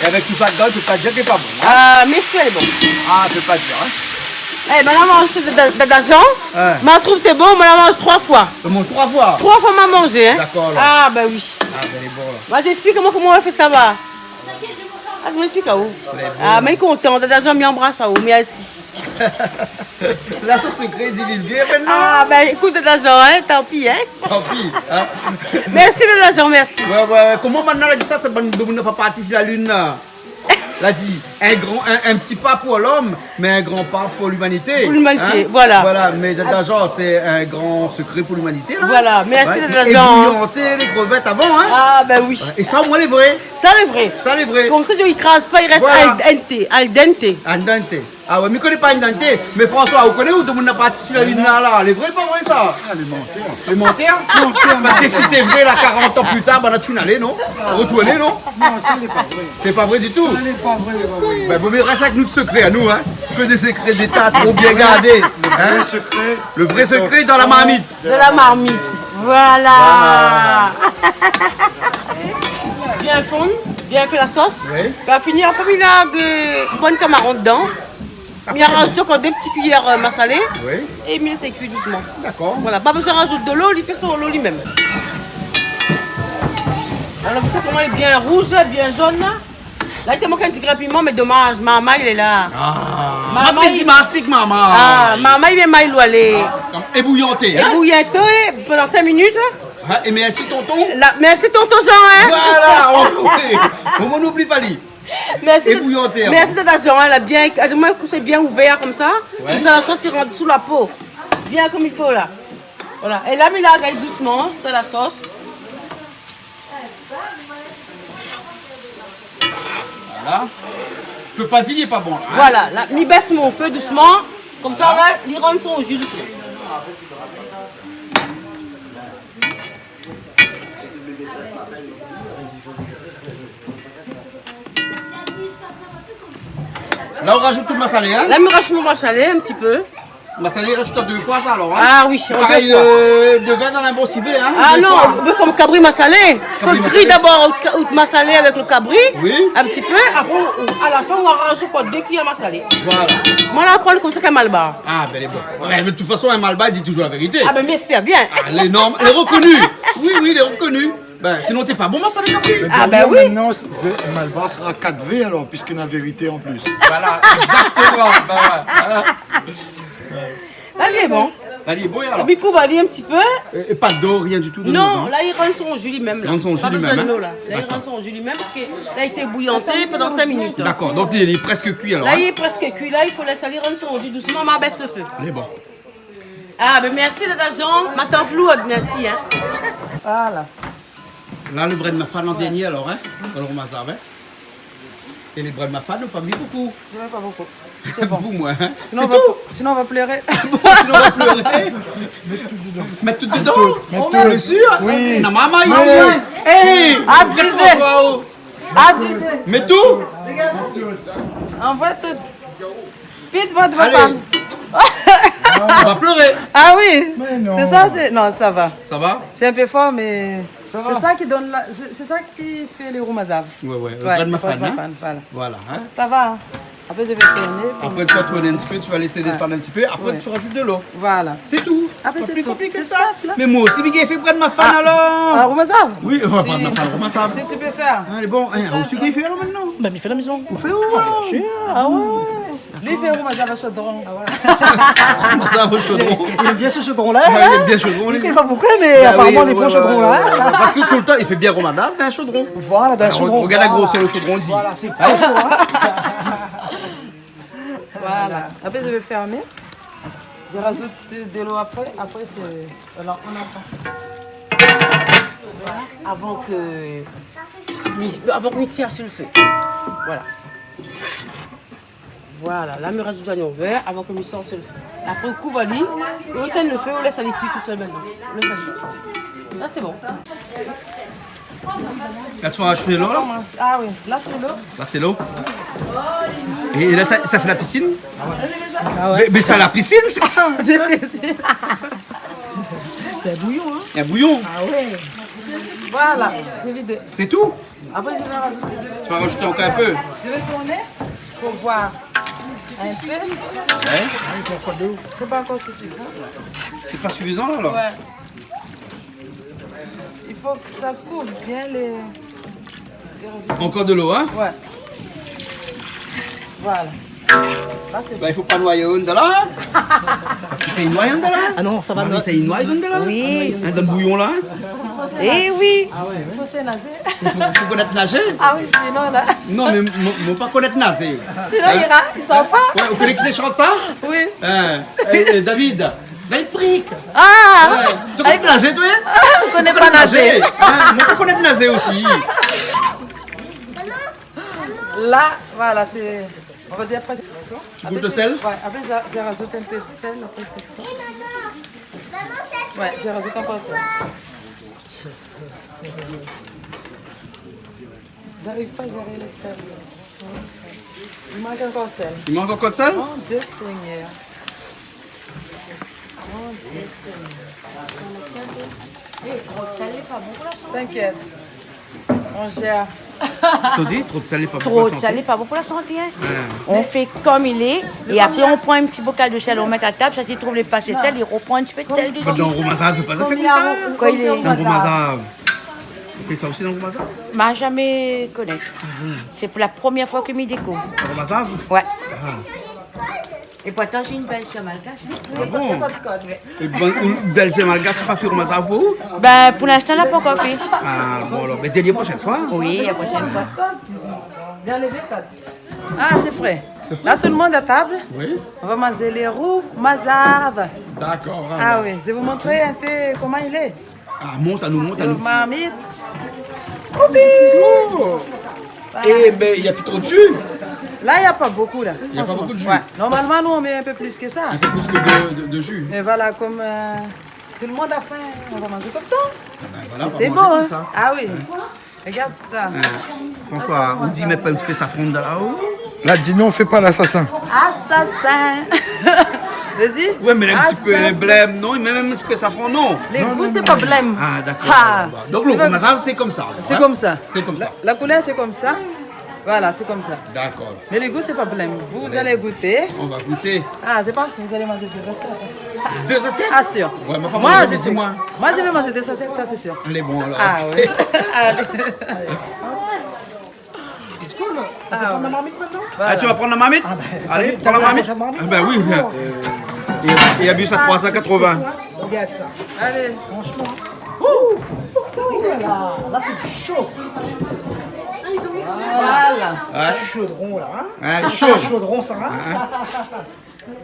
É avèk tout sa dedan, ou pé pa dir ke lé pa bon, hein ? Ah, mé sé lé bon. Ah, ou pé pa dir, hein ? Eh, madam, sé de, de, de, d'azan. Ouais. Ma trouv té bon, madam, manz troi foi. Ou manz troi foi ? Troi foi ma manzé, hein. Dakor, alor. Ah, ben oui. Ah, ben, lé bon, la. Vas-y, explik amoin koman ou fé sa, va. Ah, mi explik aou. Lé bon. Ah, mé kontan, Dada Jean, mi anbras aou, mèrsi. La, son sekré lé divilgé, mintnan. Ah, ben, ékout, Dada Jean, hein, tanpi, hein. Tanpi, hein. Mèrsi, Dada Jean, mèrsi. Ouais, ouais, ouais. Koman mintnan, la di sa, sé bann demoun la pa parti si la lune, la. La di, in gran, in, in ti pa pou lom, mé in gran pa pou limanité. Pou limanité, hein ? Voilà. Voilà, mé Dada Jean, sé in gran sekré pou limanité, la. Voilà, mèrsi, Dada Jean. Ouais, ébouyanté lé krevèt avan, hein ? Ah, ben oui. Ouais. É sa, omoin, lé vré. Sa lé vré. Sa lé vré. Konmsa, i kraz pa, i rès al dente, al dente. Al dente. Ah ouais, mi koné pa al dente. Mé François, ou koné ou demoun la parti si la lune la, la ? Lé vré, pa vré sa ? Ah, lé mantèr. Lé mantèr ? Mantèr, mantèr. Parske si té vré, la, karant an pli tar, ben, nou la fine alé, non ? Retourné, non ? Non, sa lé pa vré. Sé pa vré ditou ? Sa lé pa vré, lé pa vré. Ben, vo mié rès avèk nout sekré anou, hein. Ke dé sekré d'Éta tro bien gardé, hein. Le vrai secret. Le vrai secret dan la marmit. De la marmit. Voilà. Voilà. Bien fonn, bien fé la sos. Oui. Kan fini, apré, mi larg, euh, bann kamaron dedan. Mi razout ankor dé ti kuiyèr, euh, masalé. Oui. É mi lès kui dousman. Dakor. Voilà, pa bezoin razout dolo, li fé son lo li mèm. Alor, ou sa koman lé bien rouz, bien zone, la. La, li té mank in ti grin piman, mé domaz, marmay lé la. Ah. Marmay. Ma fé di, ma explik, marmay. Ah, marmay, li lé mal lwalé. Ah, ébouyanté, hein ? Ébouyanté pandan sink minit. Ah, é mèrsi, tonton. La, mèrsi, tonton Jean, hein ? Voilà, on, on, on oubli pa li. Mèrsi, ébouyanté, hein. Mèrsi, Dada Jean, hein, la bien, ah, moin, sé bien ouvèr konmsa. Ouais. Konmsa, la sos i rant sou la po. Bien konm i fo, la. Voilà. É la, mi larg ali dousman, sa la sos. Voilà. Ou pé pa di li lé pa bon, la, hein ? Voilà, la, mi bès mon fé dousman. Konmsa, voilà, la, li rann son ji dousman. La, ou razout tout masalé, hein ? La, mi razout mon masalé in ti pé. Masalé, razout dé foi sa, alor, hein ? Ah oui, an dé foi. Parèy, euh, de vin dan in bon sivé, hein, dé foi. Ah non, mé konm kabri masalé. Kabri masalé. Fo gri dabor out, out masalé avèk lo kabri, oui, in ti pé. Apré, ou, a la fin, ou razout ankor dé kuiyèr masalé. Voilà. Moin, la aprann konmsa k'in malbar. Ah, ben, lé bon. Ouais, mé de tout fason, in malbar i di touzour la vérité. Ah, ben, mi èspèr bien. Ah, lé norm-, lé rekoni. Oui, oui, lé rekoni. Ben, sinon, té pa bon, masalé kabri. Ah, ben oui. Mintnan, sé, malbar sera kat V, alor, puisqu'il y a vérité en plus. Voilà, exactement. Ben ouais, voilà. La, lé bon. La, lé bon, alor. Mi kouv ali in ti pé. É, é pa d'lo, rien ditou dedan, hein ? Non, la, li rann son ji li mèm, la. Rann son ji li mèm, hein ? Pa bezoin d'lo, la. La, li rann son ji li mèm, parske la, li té ébouyanté pandan sink minit. Dakor, donk li lé prèsk kui, alor, hein ? La, li lé prèsk kui. La, i fo lès ali rann son ji dousman, ma bès lo fé. Lé bon. Ah, ben merci, Tata Jean. Ma tante Lourdes, merci, hein. Voilà. La, le brin de mafane an dernié, alor, hein, dan le romazav, hein. É le brin de mafane, ou pa mi bokou. Non, pas beaucoup. C'est bon. Pou moin, hein. Sinon, on va, sinon, on va pleurer. Bon, sinon, on va pleurer. Mèt tout dedan. Mèt tout. Bien sûr. Oui. Non, maman, isi. Maman. Hey. Ah, tu sais. François, oh. Ah, tu sais. Mèt tout. Regarde. Envoie tout. Vite, vite, vite. Allez. On va pleurer. Ah oui. Mais non. Ce soir, c'est, non, ça va. Ça va ? C'est un peu fort, mais c'est ça qui donne la, c'est, c'est ça qui fait le romazav. Ouais, ouais, le brin de mafane, hein. Voilà. Voilà, hein. Ça va, hein. Après, je vais tourner. Après, tu vas tourner un petit peu, tu vas laisser descendre un petit peu. Après, tu rajoutes de l'eau. Voilà. C'est tout. Après, c'est tout. C'est simple, hein. Pas plus compliqué que ça. Mais moi aussi, mi gingn fé brin de mafane, alors. Ah, romazav ? Oui, euh, brin de mafane, romazav. Si tu peux faire. Allez, bon, hein, c'est simple, hein. Ou gingn fé, alors, maintenant ? Ben, mi fé la maison. Ou fé, oh, voilà. Bien sûr. Ah ouais. Li fé romazav a shodron. Romazav a shodron. Il aime bien ce chaudron-là, hein ? Ouais, il aime bien chaudron, lui. Il fait pas beaucoup, mais apparemment, il est bon, chaudron, là. Bah oui, ouais, ouais, ouais, ouais. Parce que tout le temps, il fait bien romazav dans un chaudron. Voilà, dans un chaudron, voilà. Regarde la grosseur du chaudron ici. Voilà, c'est profond, hein. Voilà. Après, je vais fermer. Je rajoute de, de l'eau après. Après, c'est, alors, on attend. Avant que mi-, avant que mi tir sur le feu. Voilà. Voilà, la, mi rajout zoignon vèr avan ke mi sort sur le feu. Après, ou kouv ali, ou éteins le feu, ou lès ali kui tou sèl mintnan. Ou lès ali kui. La, c'est bon. La, tu vas rajouter l'eau, là ? Ah oui, là, c'est l'eau. Là, c'est l'eau. Et là, ça, ça fait la piscine ? Ah ouais. Mais, mais ça, la piscine, ça ? C'est un bouillon, hein ? Un bouillon. Ah ouais. Voilà, c'est vidé. C'est tout ? Après, je vais rajouter, je vais... Tu vas rajouter encore un peu ? Je vais tourner pour voir un peu. Ouais. C'est pas encore suffisant. C'est pas suffisant, là, alors ? Ouais. Il faut que ça couvre bien les, les résidus. Encore de l'eau, hein ? Ouais. Voilà. Là, c'est bon. Bah, i fo pa noyé anndan la, hein ? Parce que c'est une noyée anndan la, hein ? Ah non, ça va. Ah oui, non. C'est une noyée anndan la, hein ? Oui. Hein, dans le bouillon, là, hein ? Eh oui. Ah ouais, ouais. Faut se nager. Faut, faut connaître nager. Ah oui, sinon, là. Non, mais mo, mo pa konèt nazé. Sinon, hein ? Ira, il sort pas. Ouais, ou koné kisa i shant sa ? Oui. Hein, eh, eh, David. David Brick. Ah. Ouais. Ou koné nazé, toi ? Ah, mi koné pa nazé. Hein, mi koné nazé aussi. Là, voilà, c'est, on va dire presque. Tu goûtes le sel ? Ouais, après, je, je rajoute un peu de sel, après, c'est tout. Ouais, je rajoute encore sel. J'arrive pas à gérer le sel. Il manque encore sel. Il manque encore de sel ? Mon Dieu Seigneur. Mon Dieu Seigneur. Eh, trop de sel, c'est pas bon pour la santé. T'inquiète. On gère. Ou di, tro d'sèl lé pa bon pou la santé. Tro d'sèl lé pa bon pou la santé, hein. Ouais. On fait comme il est, et après, on prend un petit bocal de sel, on met à table, sa té trouv lé pa asé d'sèl, i repran in ti pé d'sèl desi. Mé dan romazav, i fé pa sa, i fé pa sa. Kan i lé an romazav. I fé sa osi dan romazav ? Ma zamé konèt. Ah bon ? Sé pou la promièr foi ke mi dékouv. Romazav ? Ouais. Ah. É pourtan, j'ai une belle-sœur malgache, hein. Ah bon ? É bin, ou bèl-sèr malgash, la pa fé romazav pou ou ? Bin, pou linstan, la pankor fé. Ah, bon, alor, bin, di ali la proshèn foi. Oui, la proshèn foi. Ah, c'est prêt. La, tout le monde à table. Oui. On va manger les roux mazav. D'accord, alors. Ah oui, je vais vous montrer un peu comment il est. Ah, mont anou, mont anou. Marmit. Oupi ! Oh ! Voilà. Eh ben, il y a plus trop de jus. Là, il y a pas beaucoup, là. Il y a pas beaucoup de jus. Franchement. Ouais. Normalement, nous, on met un peu plus que ça. Un peu plus que de, de, de jus. Mais voilà, comme, euh, tout le monde a faim, on va manger comme ça. Ah ben voilà, on va manger comme ça. Et c'est bon, hein. Ah oui. Hein ? Regarde ça. Hein. François, ou di mèt pa in ti pé safran dan la ou ? La di non, fé pa l'assassin. Assassin. Ou di ? Ouais, mé in ti pé blèm, non ? Mèt in ti pé safran, non ? Non, non, non. Le gou, sé pa blèm. Ah, d'accord. Ah. Donc, le romazav, c'est comme ça, hein ? C'est comme ça. C'est comme ça. La, la couleur, c'est comme ça. Voilà, c'est comme ça. D'accord. Mais le goût, c'est pas blême. Vous allez goûter. On va goûter. Ah, je pense que vous allez manger deux assiettes. Deux assiettes ? Ah, sûr. Ouais, mais pas moi, moi, je sais. Moi, je vais manger deux assiettes, ça, c'est sûr. Allez, bon, alors. Ah, oui. Allez. Allez. Ah, ouais. Ah, tu vas prendre la marmite ? Ah, ben, allez, prends la marmite. Ah, ben oui, bien. Et, et abuse à trois cent quatre-vingts. Regarde ça. Allez. Franchement. Ouh. Ouh là là, là, c'est du chaud. Voilà. Ouais. C'est chaudron, là, hein ? Ouais, chaud. Chaudron, ça, hein ? Ouais.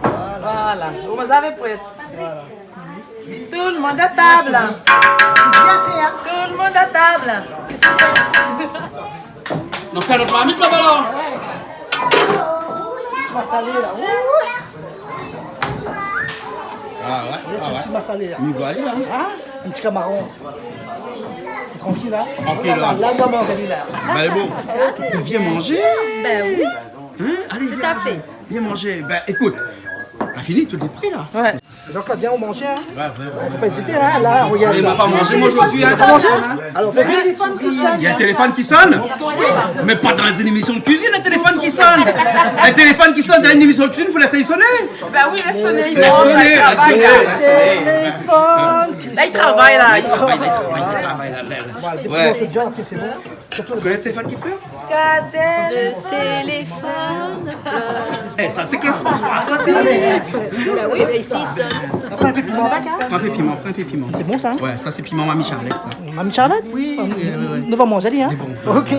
Voilà. Voilà, lo mazar lé pré. Tout le monde à table. Bien fait, hein ? Tout le monde à table. C'est super. Donk, fé nout marmit laba la. Sauce massalée, là. Ouh. Ah ouais, ah ouais. Sauce massalée, là. Mi voi ali la. Hein ? Un petit camaron. Tranquille, hein ? Tranquille, là. Là, là, là, là, là. Bin, lé bon. Ok. Vien manzé. Bin oui. Hein ? Alé, vien manzé. Tout à fait. Vien manzé. Bin, ékout, la fini, tout lé pré la. Ouais. Donk, vien manzé, hein. Ouais, ouais, ouais. Fo pa ézité, hein. La, regard sa. Alé, ma pa manzé, moin, zordi, hein. Fo manzé. Alor, fé vit. Téléfone ki sone. Na in téléfone ki sone. Mé pa dan in émisyon de kuizine, in téléfone ki sone. In téléfone ki sone dan in émisyon de kuizine, fo lès ali soné. Bin oui, lès soné, li travay, lès soné. Téléfone ki sone. La, li travay, la. Li travay, li travay, li travay, la, la, la. Voilà, dé ti morso de viann, apré, sé bon. Sirtou lo téléfone ki plèr. Kadèl. Lo téléfone plèr. Eh, sa sé Claude François, sa, té. Bin oui, bin isi, i sone. Pran in pé piman avèk, hein ? Pran in pé piman, pran in pé piman. Sé bon, sa, hein ? Ouais, sa sé piman Mamie Charlette, sa. Mamie Charlette ? Oui, oui, oui, oui. Nou va manzé ali, hein ? Lé bon. Ok.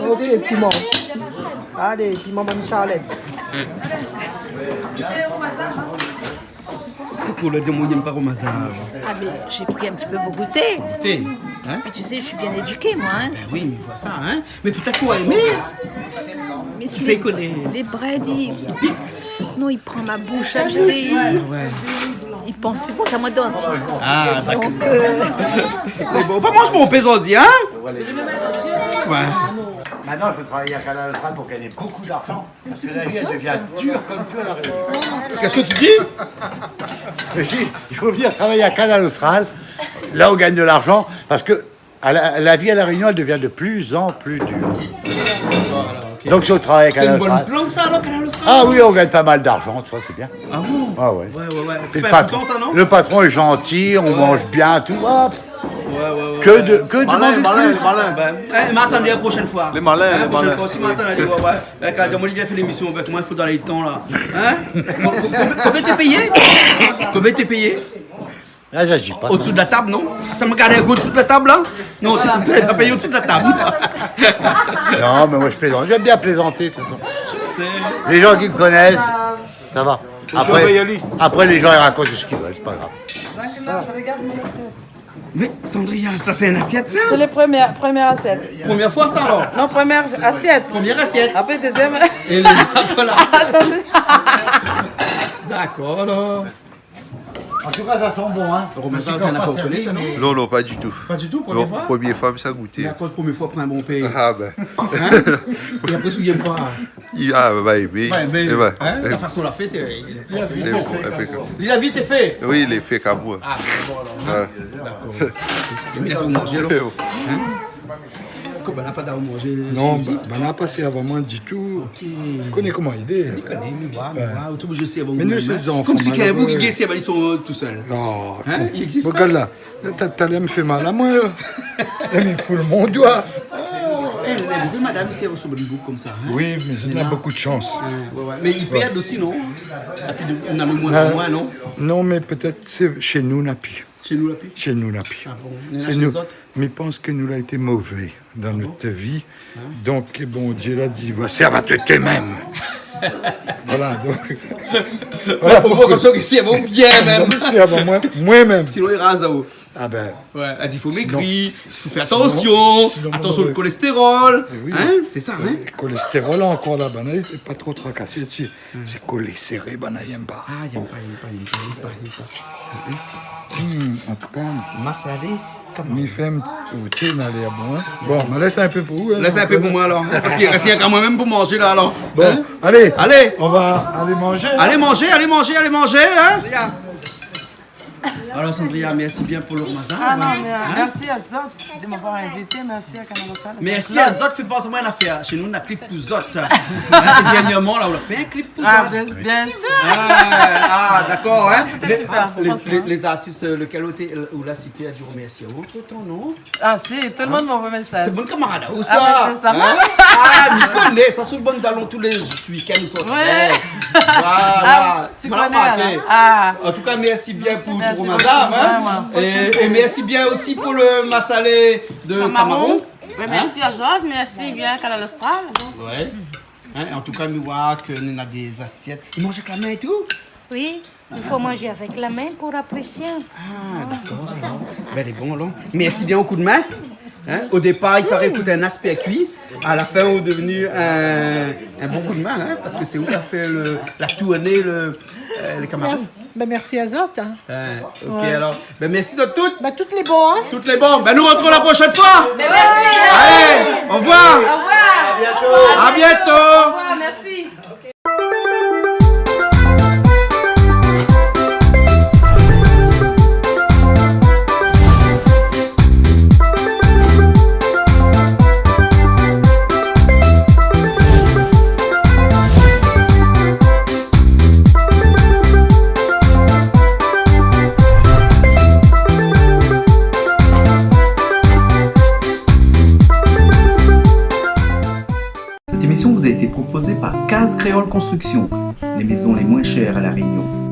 Ok, piman. Alé, piman Mamie Charlette. Koukou, la di amoin li yèm pa ro mazar. Ah, mais j'ai pris un petit peu pour goûter. Goûter, hein ? Mais tu sais, je suis bien éduquée, moi, hein. Bin oui, mi voi sa, hein. Mé pétèt ou va èmé. Mé si lé, lé brèd, i, i pik. Non, i pran ma boush, la, tu sais, i, i pans pi pou moin, moin, dantis. Ah, dakor. Donk, euh, mé bon, pa manz mon pé zordi, hein ? Ouais. Maintenant, il faut travailler à Canal Austral pour gagner beaucoup d'argent. Parce que la vie, elle devient dure comme tout à La Réunion. Qu'est-ce que tu dis ? Mais si, il faut venir travailler à Canal Austral, là où on gagne de l'argent, parce que à la, la vie à La Réunion, elle devient de plus en plus dure. D'accord, alors, ok. Donc, si on travaille à Canal Austral. C'est une bonne planque, ça, alors, Canal Austral ? Ah oui, on gagne pas mal d'argent, tu vois, c'est bien. Ah bon ? Ah ouais. Ouais, ouais, ouais. C'est pas tout le temps, ça, non ? Le patron est gentil, on mange bien, tout. Hop. Ouais, ouais, ouais, ouais. Que de, que demander de plus ? Malin, malin, malin. Bin, eh, m'atann la prochaine fois. Lé malin, lé malin. Hein, prochaine fois, si m'atann, alé, ouais, ouais. Eh, kan Jean-Marie vien fé lémisyon avèk moin, i fo dan lé tan, la. Hein ? Konbien té payé ? Konbien té payé ? Ah, ça, je dis pas. Au-dessus de la table, non ? Atann, gard in kou au-dessus de la table, là. Non, t'es, t'es pas payé au-dessus de la table. Non, mais moi, je plaisante. J'aime bien plaisanter, de toute façon. Je sais. Les gens qui me connaissent, ça va. Après, après, les gens, ils racontent ce qu'ils veulent, c'est pas grave. Mé Sandria, sa sé in asièt, sa ? C'est le premier, première assiette. Première fois, ça, alors ? Non, première assiette. Première assiette. Après, deuxième. Et le, voilà. Ah, ça, c'est... D'accord, alors. En tout cas, ça sent bon, hein. Romain, ça, c'est un appel au connaît, ça, non ? Non, non, pas du tout. Pas du tout, première fois ? Non, première fois, mi sa gouté. Mais à cause première fois, prends un bon pays. Ah, ben. Hein ? Et après, souviens pas. I, ah, va èmé. Ouais, mé, hein, la fason la fé, euh, il est bon. Li la vi té fé. Oui, il est fait comme moi. Ah, bon, alors, hein. Voilà. D'accord. Mé la, sé manzé, alors. Hein ? Koman la pa d'armoin, je, non, je dis. Ba, ba, la pa sèrv amoin ditou. Ok. Koné koman i lé. Mi koné, mi voi, mi voi. Otroman, mi sé avan. Mé nou, sé zanfan maléré. Konm si k'in boug i sèrv ali son, euh, tousèl. Non, hein, i égzis, sa ? Regard la. La, ta, talèr, mi fé mal amoin, la. É mi fou mon doi. Oh, eh, lé bonpé madam i sèrv son bann boug konmsa, hein. Oui, mé zot na bonpé de shans. Ouais, ouais, ouais. Mé i pèrd osi, non ? Épi de, na de moin an moin, non ? Non, mé pétèt sé, shé nou, na pi. Shé nou, na pi ? Shé nou, na pi. Ah bon ? Sé nou. Mi pans ke nou la été mové dan nout vi. Hein ? Donk, Bondié la di, va sèrv atou mèm. Voilà, donk, voilà. Fo voir konmsa ke sé bon, bien mèm. Sé avan moin, moin mèm. Sinon, i raz aou. Ah ben. Ouais, èl i di, fo mégri, fo fé atansion, atansion le kolèstérol. Sinon, sinon, eh oui. Hein, sé sa, hein ? Le kolèstérol ankor laba, non, lé pa tro trakasé, tu sais. Sé kolé séré, banna i yèm pa. Ah, i yèm pa, i yèm pa, i yèm pa, i yèm pa. Hmm, an tou ka, masalé, koman ? Mi fé in ti gout, na lèr bon, hein. Bon, ma lès in pé pou ou, hein. Lès in pé pou moin, alor, hein, parske rès rienk amoin mèm pou manzé, la, alor. Bon, hein ? Alé, alé, on va aller manger, hein. Alé manzé, alé manzé, alé manzé, hein. Alors, Sandria, mèrsi bien pou lo mazar, hein. Ah non, mé, euh, mèrsi azot de m'avoir invité, mèrsi à Canal Austral. Mèrsi azot, fé pans amoin in afèr. Shé nou, na klip pou zot. Hein, é dèrnièrman, la, ou la fé in klip pou zot. Ah, bien, bien sûr. Ah, ah, dakor, hein. Ah, c'était super, franchement. Mé lé, lé, lé zartis, euh, lékèl ou té, ou la sité, la di rmèrsi aou antretan, non ? Ah si, tout le monde m'envoie message. Sé bon kamarad aou, sa. Ah, mé sé sa. Hein ? Ah, mi koné sa, sou le bon dalon, tou lé wikenn, i sort. Ouais. Voilà. Ah, tu connais, alors. An tou ka, mèrsi bien pou lo mazar, hein. Merci beaucoup, vraiment. É, é mèrsi bien osi pou lo masalé de kamaron. Kamaron. Hein ? Mé mèrsi azot, mèrsi bien Canal Austral. Ouais. Hein, an tou ka, nou voi ke nou néna dé zasièt. I manz avèk la min é tou ? Oui, i fo manzé avèk la min pou aprésié. Ah, dakor, alor. Bin, lé bon, alor. Mèrsi bien o koudmin. Hein, o dépar, i paré ke té in aspé kui. A la fin, ou la devni in, in bon koudmin, hein, parske sé ou la fé le, la tourné le, euh, lé kamarad. Mèrsi. Bin, mèrsi azot, hein. Hein, ok, alor. Bin, mèrsi zot tout. Bin, tout lé bon, hein. Tout lé bon. Bin, nou artrouv la proshèn foi. Bin, mèrsi. Alé, o revoir. O revoir. A bientôt. A bientôt. O revoir, mèrsi. Cette émission vous a été proposée par Case Créole Construction, les maisons les moins chères à La Réunion.